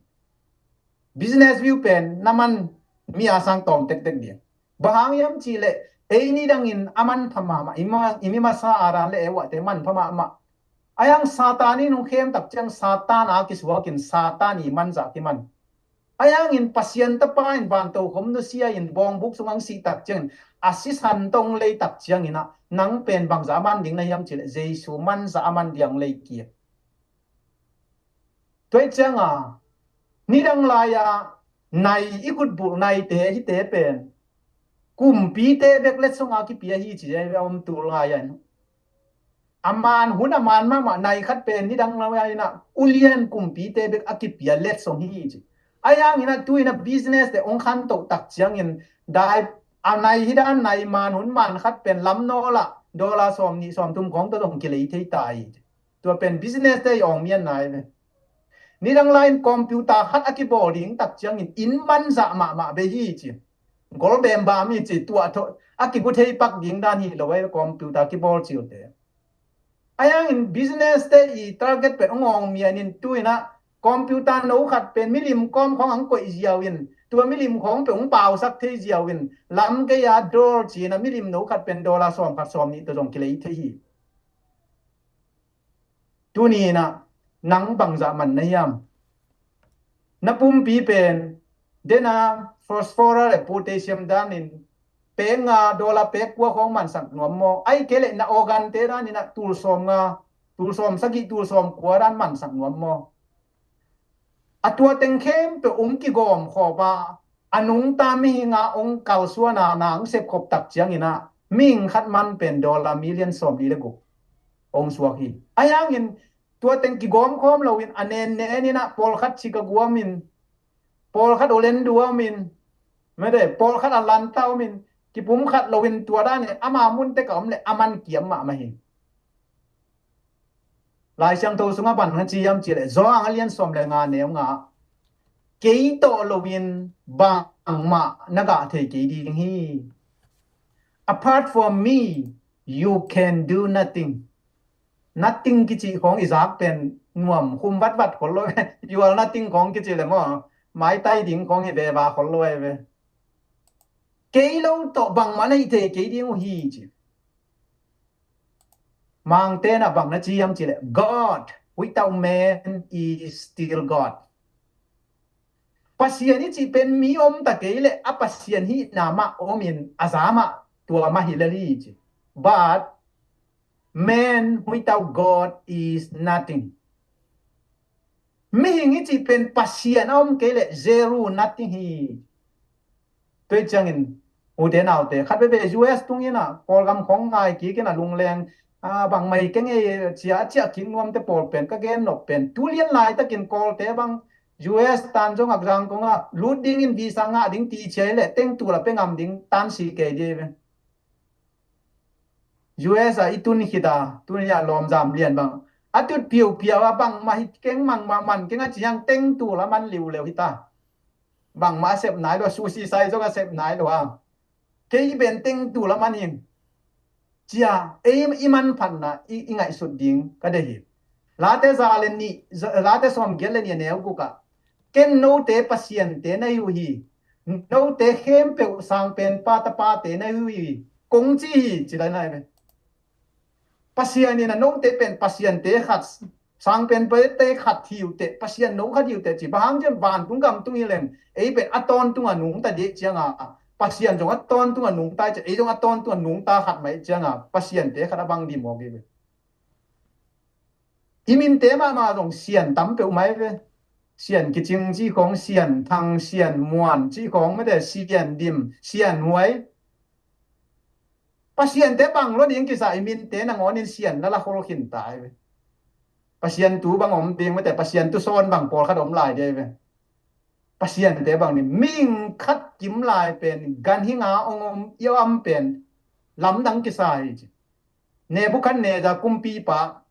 Business view pen na man mi a sang tawm tek tek ding. Bang hang hiam cih leh ei ni dangin a man pha mahmah, i ma- i mi masa a dan le ei uahte man pha mahmah. Ai ang Satan i nung khem tak ciang Satan a kisuakin Satan i man zah kiman. Ai angin Pasian tapa in vanto khom nusia in bawngbuk sung ang sih tak ciangin a sisan tong lei tak ciangin ah nang pen bangzah a man ding na hiam cih leh Jesu man zah a man diang lei kia. Tua hi cianga nidang lai-a nai i kutbulh naite hite pen kumpite bek letsonga kipia hi ci a om tul ngai an. A man hun a man mahmah nai khat pen nidang lai-a inah ulian kumpite bek a kipia letsong hi ci. Ai ang inah tu inah business te ong khantoh tak ciangin dai a nai hi dan nai man hun man khat pen lam nawlah dollar sawm nih sawm thum khong tawh zong kilei thei ta hi ci. Tua pen business te i awng mian nai ve. Nidang lai-in computer khat a kibawl ding tak ciangin inn man zah mahmah bei hi ci. Gol bem bam hi ci tua tho a kibu thei pak ding dan hi lo ai computer kibawl cilte. Ai angin business te i target pen ong awng mian in tu inah computer no khat pen milim kawm khong ang koih ziau in tua milim khong pen ong pausak thei ziau in lam gei a dol ci inah milim no khat pen dollar sawm khat sawm nih tawh zong kilei thei hi. Tuni inah nang bangzah man na hiam? Na pumpi pen dena phosphorus le potassium danin pek nga dollar pek kua khong mansak nuam maw? Ai kei leh na organ te danin ah tul sawm nga tul sawm sagih tul sawm kua dan mansak nuam maw? A tua teng khempeuh ong kigawm khawp a a nungta mihing a ong kalsuan a na ong sepkhop tak ciangin ah mihing khat man pen dollar million sawm li le guk ong suak hi. Ai angin tua teng kigawm khawm loin a nen nen inah pawlkhat Chicago om in pawlkhat Orlando om in mede pawlkhat Atlanta om in kipum khat loin tua dan in ama mun tek a om le a man kiam mahmah hi. Lai Siangtho sungah bang na ci hiam cih leh Johan a lian sawm le nga neu nga kei tawh loin bangmah na gah thei kei ding hi. Apart from me you can do nothing. Nothing kici khong i zak pen nuam khum vatvat khol lo. You are nothing khong kici le maw maitai ding khong hi veva khol lo ai ve. Kei lo tawh bangmah na hi thei kei ding uh hi ci. Mangte na bang na ci hiam cih leh God without man is still God. Pasian i cih pen mi om ta kei leh a Pasian hihna mah om in a za mah tua mah hi lel hi ci. But man without God is nothing. Mihing i cih pen Pasian a om kei leh zero nothing hi. Tua hi ciangin ute naute khat veve U S tung inah Kawlgam khong ngai kik inah lungleng bangmah hi keng ei cia a ciah kik nuamte pawl pen ka gen nop pen tulian laitakin Kawlte bang U S tan zong akzang kongah lut dingin visa ngah ding ti cia hi leh teng tul a pe ngam ding tan si kei di ve. U S a i tun khit a tun hi a lawmzam lian bang a tut piupiau a bangmah hi keng mangmah man keng a ciang teng tul a man liuleu hita. Bangmah a sep nai lo a susi sai zong a sep nai lo a kei ben teng tul a man in cia ei i manphatna i ngaihsut ding ka deih hi. Late za le nih Late sawm giat le nih a neu gukah ken note pasiante na hi uh hi. Note khempeuh sangpenpa tapate na hi uh hi kong ci hi ci lai nai ve. Pasian in a note pen pasiante khat sangpenpate khat hi uh teh Pasian no khat hi uh teh ci bang hang cian vantung gam tung hi leng ei pen a tawntung a nungta dih cianga Pasian zong a tawntung a nungta i cia ei zong a tawntung a nungta khat mai cianga pasiante khat a bang dim awk hi ve. I minte mahmah zong sian tam peuh mai ve. Sian kicing ci khong sian thang sian muan ci khong mete sian dim sian huai. Pasiante bang lo ding kisa i minte nangawnin sian na la khol khin tai ve. Pasian tu bang om ding mete Pasian tu sawn bang pawlkhat om lai dei ve. Pasiante bang ni ming khat kim lai pen gan hinga ong om iam pen lamdang kisa hi ci. Nebuchadnezzar kumpipa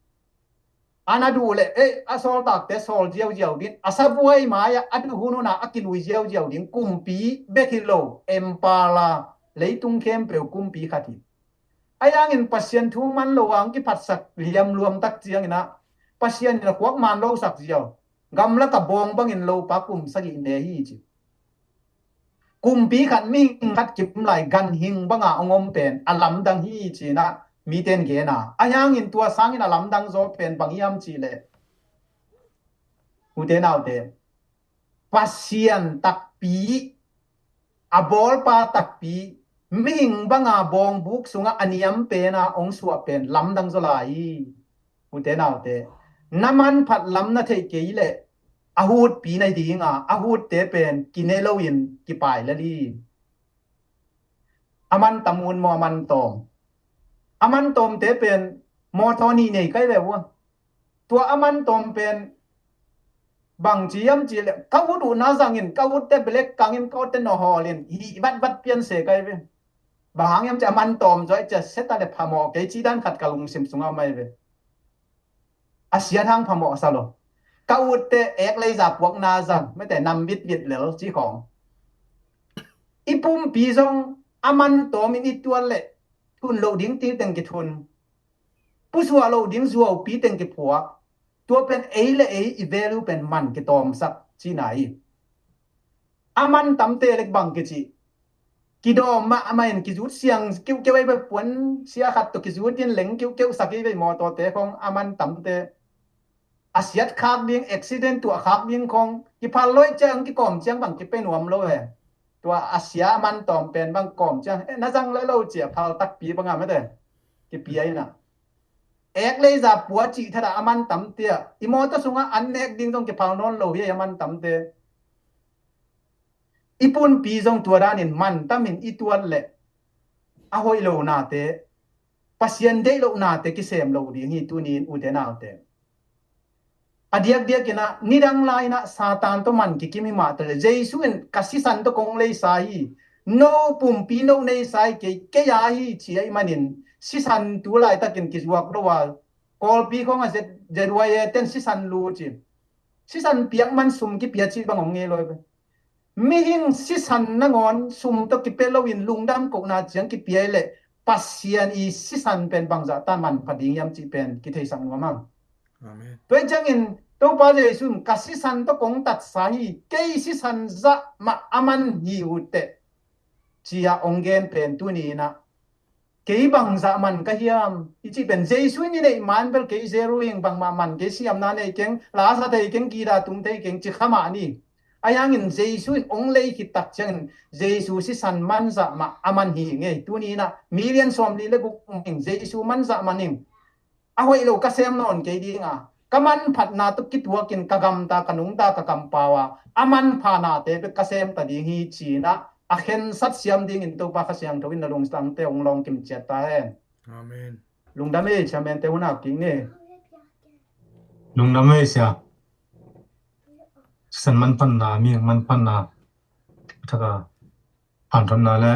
A na duh leh, eh, a sawltakte sawl ziauziau ding, a sabuai mai-ah a duh hunhun a kilui ziauziau ding kumpi bek hi lo, empire, leitung khempeuh kumpi khat hi. Ahi hangin Pasian thu man lo a hong kiphatsak liamluam tak ciangin ah Pasian in a khuak man lo sak ziau, gamlak a bawng bangin lopa kum sagih ne hi ci. Kumpi khat, mihing khat kim lai ganhing banga hong om pen a lamdang hi ci-in ah mite in gen a. Ahi hangin tua sangin a lamdang zaw pen bang hiam cih leh, ute naute, Pasian takpi, a bawlpa takpi, mihing banga bawngbuk sungah a niam pen a hong suah pen lamdang zaw lai hi. Ute naute, na manphat lam na theih kei leh a hutpi na hi ding a, a hutte pen kine loin kipai lel hi. A man tam un maw, a man tawm? A man tawmte pen mawtaw nih nei kai ve ua. Tua a man tawm pen bang ci hiam cih leh, ka ut uh na zangin, ka utte black kangin, ka utte nawhawl in, hih vatvat pian se kai ve. Bang hang hiam cih leh a man tawm zaw i cia set a le phamawh kei ci dan khat ka lungsim sungah om ahi ve. A siat hang phamawh sa lo. Ka utte ek leiza puakna zang, mete nam vitvit lel ci khawng. I pumpi zong a man tawmin i tuat leh thun loh ding ti teng kithun, pusuah loh ding zuaupi teng kiphuak. Tua pen ei le ei i value pen man kitawmsak cihna hi. A man tamte lek bang kici, kidawm mahmah in kizut siang kiuhkeuh ei ve, puan sia khat tawh kizut in leng kiuhkeuh sak ei ve, mawtawte khong a man tamte. A siat khak ding, accident tuah khak ding khong kiphal lo i ciang, kikawm ciang bang kipia nuam lo ve. Tua a sia a man tawm pen bang kawm ciang, eh, na zang lai lo cia phal takpi banga mete kipia ina. Ek leiza pua cih thada a man tamte ah, i mawtaw sungah an nek ding zong kiphal nawn lo hi a man tamte. I punpi zong tua danin man tamin i tuat leh a hoih lo nate, Pasian deih loh nate kisem lo ding hi tuni in, ute naute. A diakdiak inah nidang lai inah Satan tawh man kikim hi mah ta leh, Jesu in ka sisan tawh kong leisa hi, no pumpi no neisa hi kei, kei a hi ci ahih manin sisan tu laitakin kizuak lo a, Kawlpi khawng a Z Y A ten sisan lu ci. Sisan piak man sum kipia ci bang om ngei lo hi ve. Mihing sisan nangawn sum tawh kipia loin lungdam kohna ciang kipia hi leh Pasian i sisan pen bangzah ta manpha ding hiam cih pen kitheisak nuam hang. Amen. Tua hi ciangin Topa Jesu in ka sisan tawh kong tatsa hi, kei sisan zah mah a man hi uh teh, ci-a hong gen pen tuni inah kei bangzah man ka hiam i cih pen Jesu in i neih man bel kei zero ing, bangmah man kei, siamna nei keng, lasa thei keng, gita tung thei keng ci kha mah ni. Ahi hangin Jesu in hong lei khit tak ciangin Jesu sisan manzah mah a man hi ngei. Tuni inah million sawmli le guk um ing, Jesu manzah man ing. A hoih lo ka sem nawn kei ding a, ka manphatna tawh kituakin ka gamta, ka nungta, ka kampau a, a manpha nate bek ka semta ding hi ci-inah a khensat siam dingin Topa Kha Siangtho in na lungtangte hong lawng kim ciat ta hen. Amen. Lungdam ei, chairman te hun a kik ni. Lungdam ei sia. Sisan manphatna, mihing manphatna, thaka hanthotna le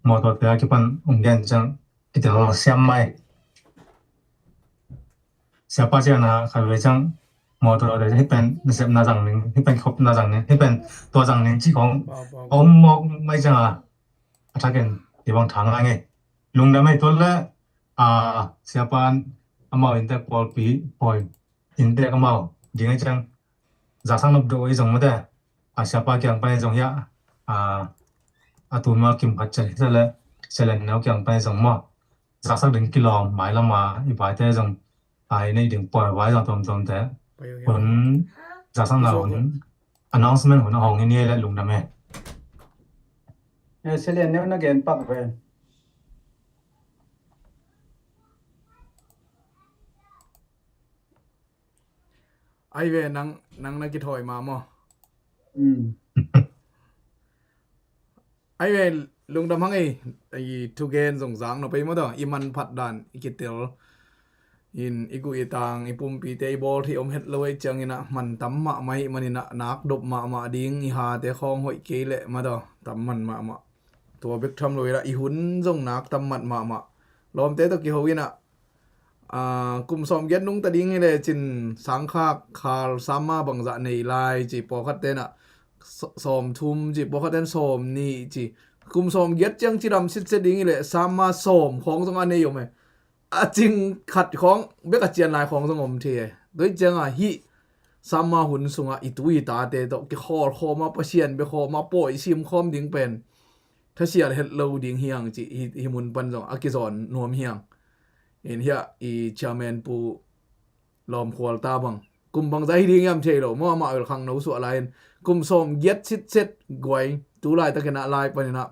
mawtawte a kipan hong gen ciang kitel siam mai. Siapa ciangin a khatvei ciang mawtawte hih pen nasepna zang ning, hih pen kikhopna zang ning, hih pen tua zang ning cih khong a om mawk mai ciang a, a thakin kibang thang a ngei. Lungdam ei. Tua le a siapa in amau inntek pawlpi pawi, inntek amau ding ei ciang zaksak nop deuh ei zong mate, a siapa kiang pan ei zong hiah, a, a tu nual kim khat cian hi ta le, Selen neu kiang pan ei zong maw, zaksak ding kilawm, mailam a i vaite zong, a, i neih ding pawi vai zong tuamtuamte hun, zaksakna hun, announcement hun a hong hi ni le lungdam ei. Eh, Selen neu na gen pak ve. Ai ve, nang, nang na kithawi mah maw? Mm. Ai ve, lungdam hang ei, i thugen zong zak nop ei maw daw, i manphat dan, i kitel in, i guh i tang, i pumpite i bawl thei om het lo ei ciangin a man tam mahmah ahih manin a nak dop mahmah ding, i hate khawng hoih kei leh maw daw, tam man mahmah. Tua bek tham lo inah i hun zong nak tam man mahmah. Lawmte tawh kiho inah Aa, kum sawm giat nungta ding hi le cin sangkhak khal sama bangzah nei lai ci, pawlkhat tenah sawm thum ci, pawlkhat ten sawm nih ci. Kum sawm giat ciang cidam sitset ding hi le sama sawm khawng zong a nei om e. A cing khat khawng bek a cian lai khawng zong om thei e. Tua hi cianga hih sama hun sungah i tu i tate tawh kikhawlkhawm a, Pasian bia khawm a, pawi sim khawm ding pen thasial het lo ding hiang ci, hi, hi mun pan zong a kizawn nuam hiang. In hiah i chairman pu Lawm Khual ta bang kum bangzah hi ding hiam thei lo maw, amah bel khangno suah lai-in kum sawm giat sitset guai, tu laitakinah lai paninah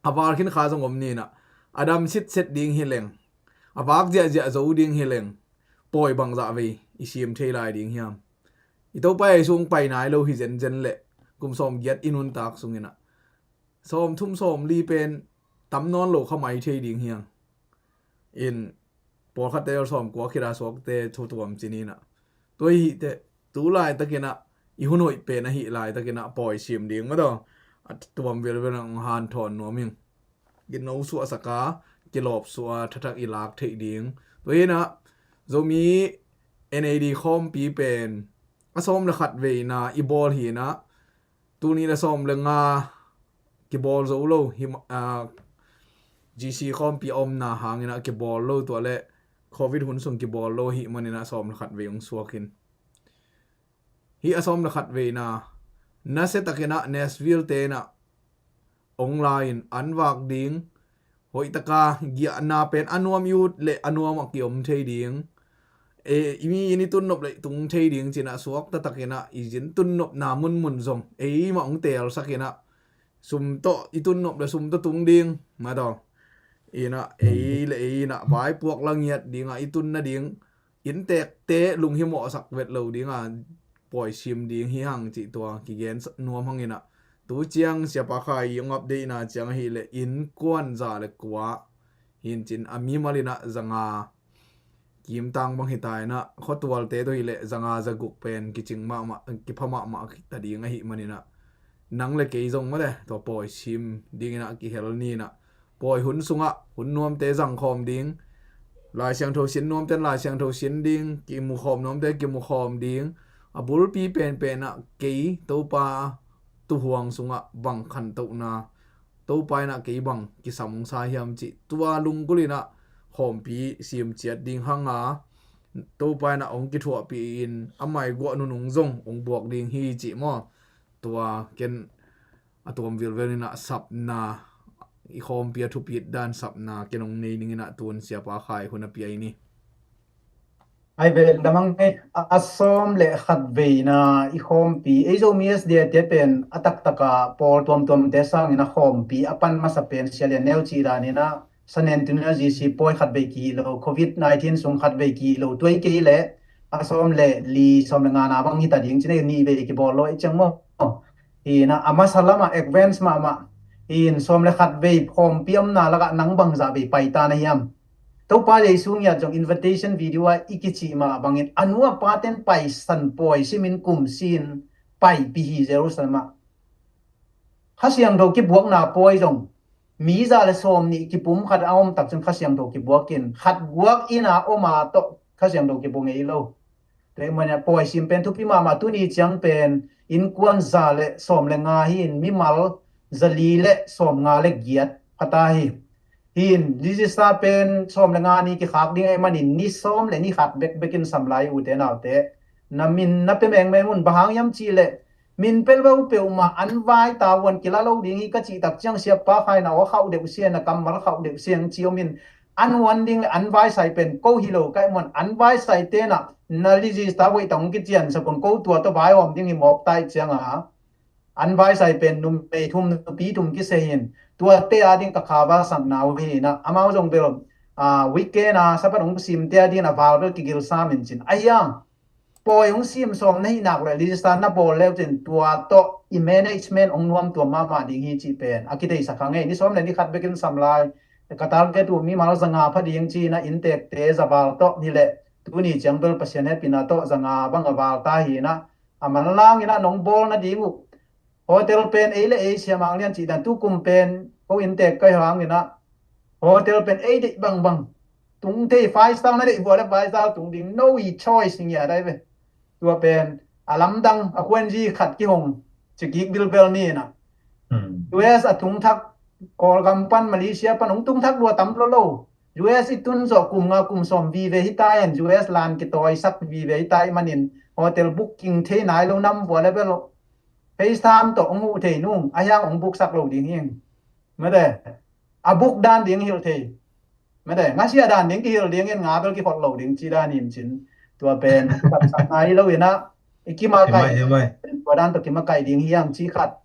a val khin kha zong om ninah a dam sitset ding hi leng, a vak ziahziah zo ding hi leng, pawi bangzah vei i sim thei lai ding hiam? I Topa Jesu hong pai nai lo hi zenzen leh kum sawm giat i nuntak sunginah sawm thum sawm li pen tam nawn lo kha mai thei ding hiang. In pawlkhatte sawm kua khit a suakte thu tuam cininah, tua hi teh tu laitakinah i hun hoih pen ahi laitakinah pawi sim ding mah tawh a tuam vilvel hong hanthawn nuam ing. Gitno suahsak a, kilawp suah a, thathak i lak theih ding. Tua hinah Zomi N A D khawmpi pen a sawm le khat veina i bawl hinah, tuni le sawm le nga kibawl zo lo hi, ah, G C khawmpi a omna hanginah kibawl lo, tua le Covid hun sung kibawl lo hi maninah sawm le khat vei hong suak hin. Hih a sawm le khat veina nasiatakinah Nashville tenah ong lai-in an vak ding, hoihtaka giahna pen a nuam i ut le a nuam a kiom thei ding, e, i mi in i tunnop le tung thei ding cinah suak taktakinah i zin tunnopna munmun zong eimah ong teelsakinah sum tawh i tunnop le sum tawh tung ding mah tawh, inah ei le ei inah vaipuak la ngiat dingah i tun nading inntekte lunghimawhsak vet lo dinga pawi sim ding hi hang cih tua kigen nuam hanginah, tu ciang Siapa Khai i hong update-na ciang ahileh innkuan za le kua hincin a mimalinah zanga kimtang bang hita inah khuatualte tawh hileh zanga zaguk pen kicing mahmah, kipha mahmah ta ding ahi maninah nang le kei zong mate tua pawi sim dinginah kihel ninah pawi hun sungah hun nuamte zangkhawm ding, Lai Siangtho sin nuamten Lai Siangtho sin ding, kimukhawm nuamte kimukhawm ding, a bulpi penpenah kei Topa tuhuang sungah bang khantohna, Topa inah kei bang kisam hong sa hiam cih tua lungkulinah khawmpi simciat ding hanga Topa inah hong kithuahpih in a maiguah nunung zong hong buak ding hi cih maw? Tua ken a tuam vilvel inah sapna, i khawmpi a thupit dan sapna ken hong nei ninginah tun Siapa Khai hun a pia i ni. Ai ve damang e, a sawm le khat veina i khawmpi ei Zomi S D A te pen a taktaka pawl tuamtuamte sangin a khawmpi a pan masa pen Sia Lian Neu cih daninah San Antonio G C pawi khat vei kihih lo, Covid nineteen sung khat vei kihih lo, tua i kei leh a sawm le li sawm le ngana bang hita ding cin ei nih vei kibawl lo ei ciang maw? Hinah a masa lamah advance mahmah hin sawm le khat vei khawmpi omna lakah nang bangzah vei paita na hiam? Topa Jesu ngiat zong invitation video ah i kicih mah bangin a nu a paten paisan pawi simin kumsin paipih hi Jerusalem ah. Kha Siangtho kibuakna pawi zong mi za le sawm nih kipum khat a om takcin Kha Siangtho kibuakin khat guak ina oma tawh Kha Siangtho kibu ngei lo. Tua i mania pawi sim pen thupi mahmah, tuni ciang pen innkuan za le sawm le nga hi in mimal za li le sawm nga le giat phata hi. Hin register pen sawm le nga ni kikhak ding ei manin ni sawm le ni khat bekbekin sam lai ute naute. Na min na pe mengmeng un, bang hang hiam cih leh min pe lo peuhmah an vai tavuan kila lo ding hi ka cih tak ciang Siapa Khai na aw khauh deuh sia, na kammal khauh deuh sia ang ci om in an uan ding le an vai sai pen ko hi lo ka i muan an vai sai tenah na register voih tang kician sakun ko tua tawh vai awm ding hi mawk tai cianga an vai sai pen numei thum nupi thum kise hin tuate a ding ka kha va sakna uh hinah amau zong bel weekend a Sabbath hong simte a dingin a val bel kigil sam in cin ahi a pawi hong sim sawm na hih nak le register na bawl leu cin tua tawh i management hong nuam tua mahmah ding hi cih pen a kitheisak kha ngei. Ni sawm le ni khat bekin sam lai ka target uh mimal zanga pha ding ci-inah inntekte za val tawh hileh tuni ciang bel Pasian hehpihna tawh zanga bang a val ta hinah a manlanginah nong bawl nading uh hotel pen ei le ei Sia Mang Lian cih dan tukum pen ko inntek kai hanginah hotel pen ei deih bangbang tung thei, five star na deih vua le five star tung ding, no i choice ngiat ai ve. Tua pen a lamdang a khuanzi khat kihong ci kik bilbel ni inah. Hmm. U S a tung thak, Kawlgam pan, Malaysia pan hong tung thak lua tam lo lo. U S i tun zawh kum nga kum sawm vive hi ta in, U S lan kitawisak vive hi ta i manin hotel booking thei nai lo nam vua le bel lo. FaceTime tawh hong huh thei nung, a hiang hong buksak lo ding hi. Mate, a buk dan ding hilh thei. Mate, ngasia dan ding kihilh ding in nga bel kikhol lo ding ci dan in cin. Tua pen, i taksak nai lo inah, i kimakaih. Hi mai, hi mai. Tua dan tawh kimakaih ding hiam ci khat.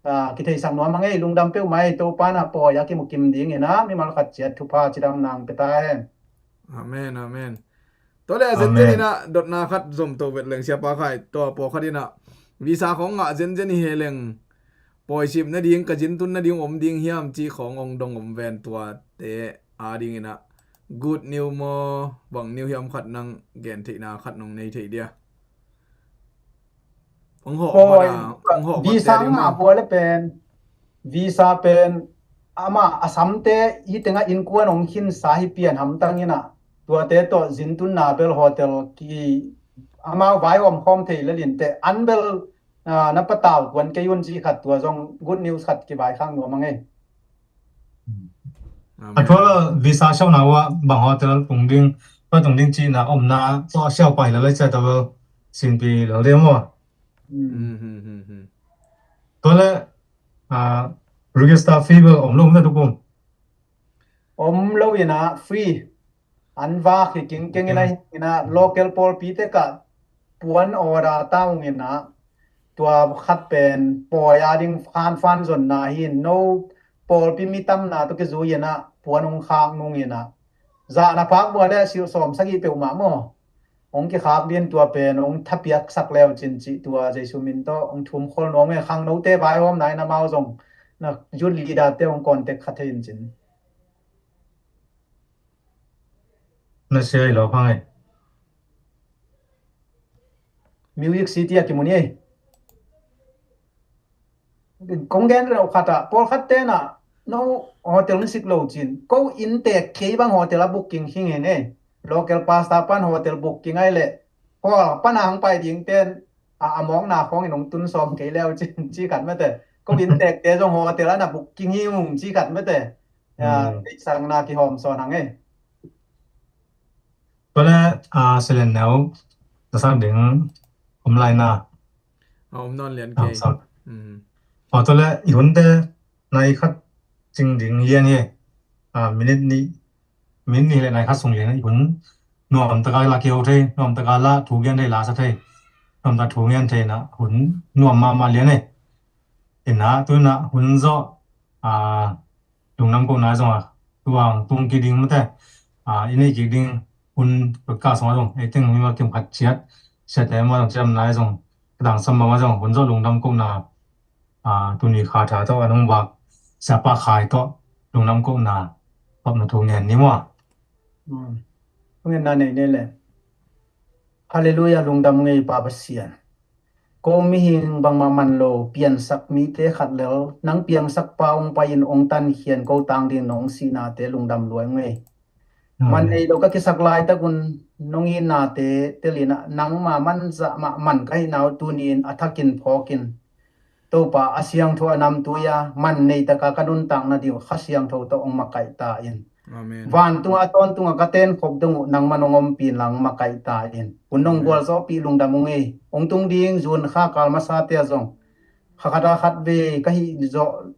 Ah, kitheisak nuam hang ei, lungdam peuhmah ei, Topa na pawi a kimukim ding inah, mimal khat ciat thupha cidam nang pia ta hen. Amen, amen. Tua le a zenzen inah dotna khat zom to vet leng siapa khai, tua pawlkhat inah visa khawng ngah zenzen i he leng pawisip nading, ka zintun nading om ding hiam ci khawng ong dong om ven, tuate a ding inah good news maw, bang news hiam khat nang gen theihna khat nong nei thei dia. Hong hawh pawi, hawh a, hong hawh visa hawh a ding ngah maw? Vua le pen, visa pen, amah a samte hi tengah innkuan hong khinsa hi pian hamtang inah, tuate tawh zintunna bel hotel ki, amau vai om khawm thei le linte, an bel, ah, na patau kuan kei un ci khat, tua zong good news khat kivaikhak nuam hang ei. Amen. A tua le visa siauhna uh ah bang hotel tung ding, tua tung ding cihna omna, tua siaupai le lai cia tua bel sinpi lo ding maw? Hmm. Hmm, hmm, hmm, hmm. Tua le, ah, register fee bel om lo, om lo tukum? Om lo inah free. An vak hi kingkeng inah, inah local pawlpi tekah puan order ta ung inah, tua khat pen pawi a ding khanfan zonna hi, no pawlpi mi tamna tawh kizui inah puan hong khak nung inah, zahna phak vua le silh sawm sagih peuhmah maw, hong kikhak din, tua pen hong thapiaksak leu cin cih, tua Jesu min tawh hong thum khol nuam ei. Khangnote vaihawmna in amau zong na youth leader te hong contact kha thei in cin. Na sia i lo phang ei. Music City a kimu ni ei. Kong gen reuh khat ah, pawlkhat tenah no hotel hong sik lo cin, ko inntek kei bang hotel a booking hi ngen ei. Local pastor pan hotel booking ai leh, hall pan a hong pai ding ten a, a mawkna khawng in hong tun sawm kei leu cin ci khat mate. Ko inntek te zong hotel an a booking hi ung ci khat mate. Ya, hmm, theihsakna kihawm sawn hang ei. Tua le, ah, silen neu, na sak ding om lai na. A om nawn lian kei. Ah, sak. Hmm. Aw, tua le, i hunte nai khat cing ding lian hi. Ah, minute nih, minute nih le nai khat sung lian hi. Hun nuam taka la kiho thei, nuam taka la thu gen thei, la sa thei. Nuam taka thu gen thei na, hun nuam mahmah lian hi. Inah, tu inah, hun zawh, ah, lungdam kohna zong a, tuang tung kik ding mate, ah, i neih kik ding hun podcast mah zong, ei teng mimal kim khat ciat, siate mah zong, ciam nai zong, ka dang sam mah zong, hun zawh lungdam kohna, ah, tuni Kha Tha tawh a nung vak, siapa Khai tawh lungdam kohna, pap na thu ngen ni maw. Hmm. Thu ngenna nei nei le. Halleluiah, lungdam ngei Pa Pasian. Ko mihing bangmah man lo, piansak mite khat lel, nang piangsak pa ong pai in ong tankhian ko tang ding nong sihnate lungdam lua ung ei. Amen. Man nei lo ka kisak laitak un nong itnate telin ah nangma man zah mah man ka hihna uh tuni in a thakin phawkin Topa a siangtho a namtui a man neitaka ka nuntakna ding uh Kha Siangtho tawh ong makaih ta in. Amen. Vantunga a tawntunga ka tenkhop dong uh nangman ong ompih inla ong makaih ta in. Hun nong gualzawhpih lungdam ung ei. Ong tung ding June kha kal masate ah zong kha khat a khat vei ka hih zawh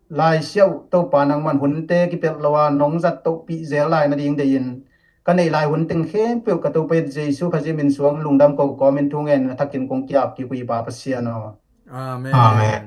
lai siauh Topa nangman hunte kipelh lo a nong zat tohpih zel lai nading deihin ka neih lai hun teng khempeuh ka Topa Jesu Khazih min suang lungdam ko kawmin thu ngen a thakin kong ki-ap kik uh hi Pa Pasian aw. Amen. Amen.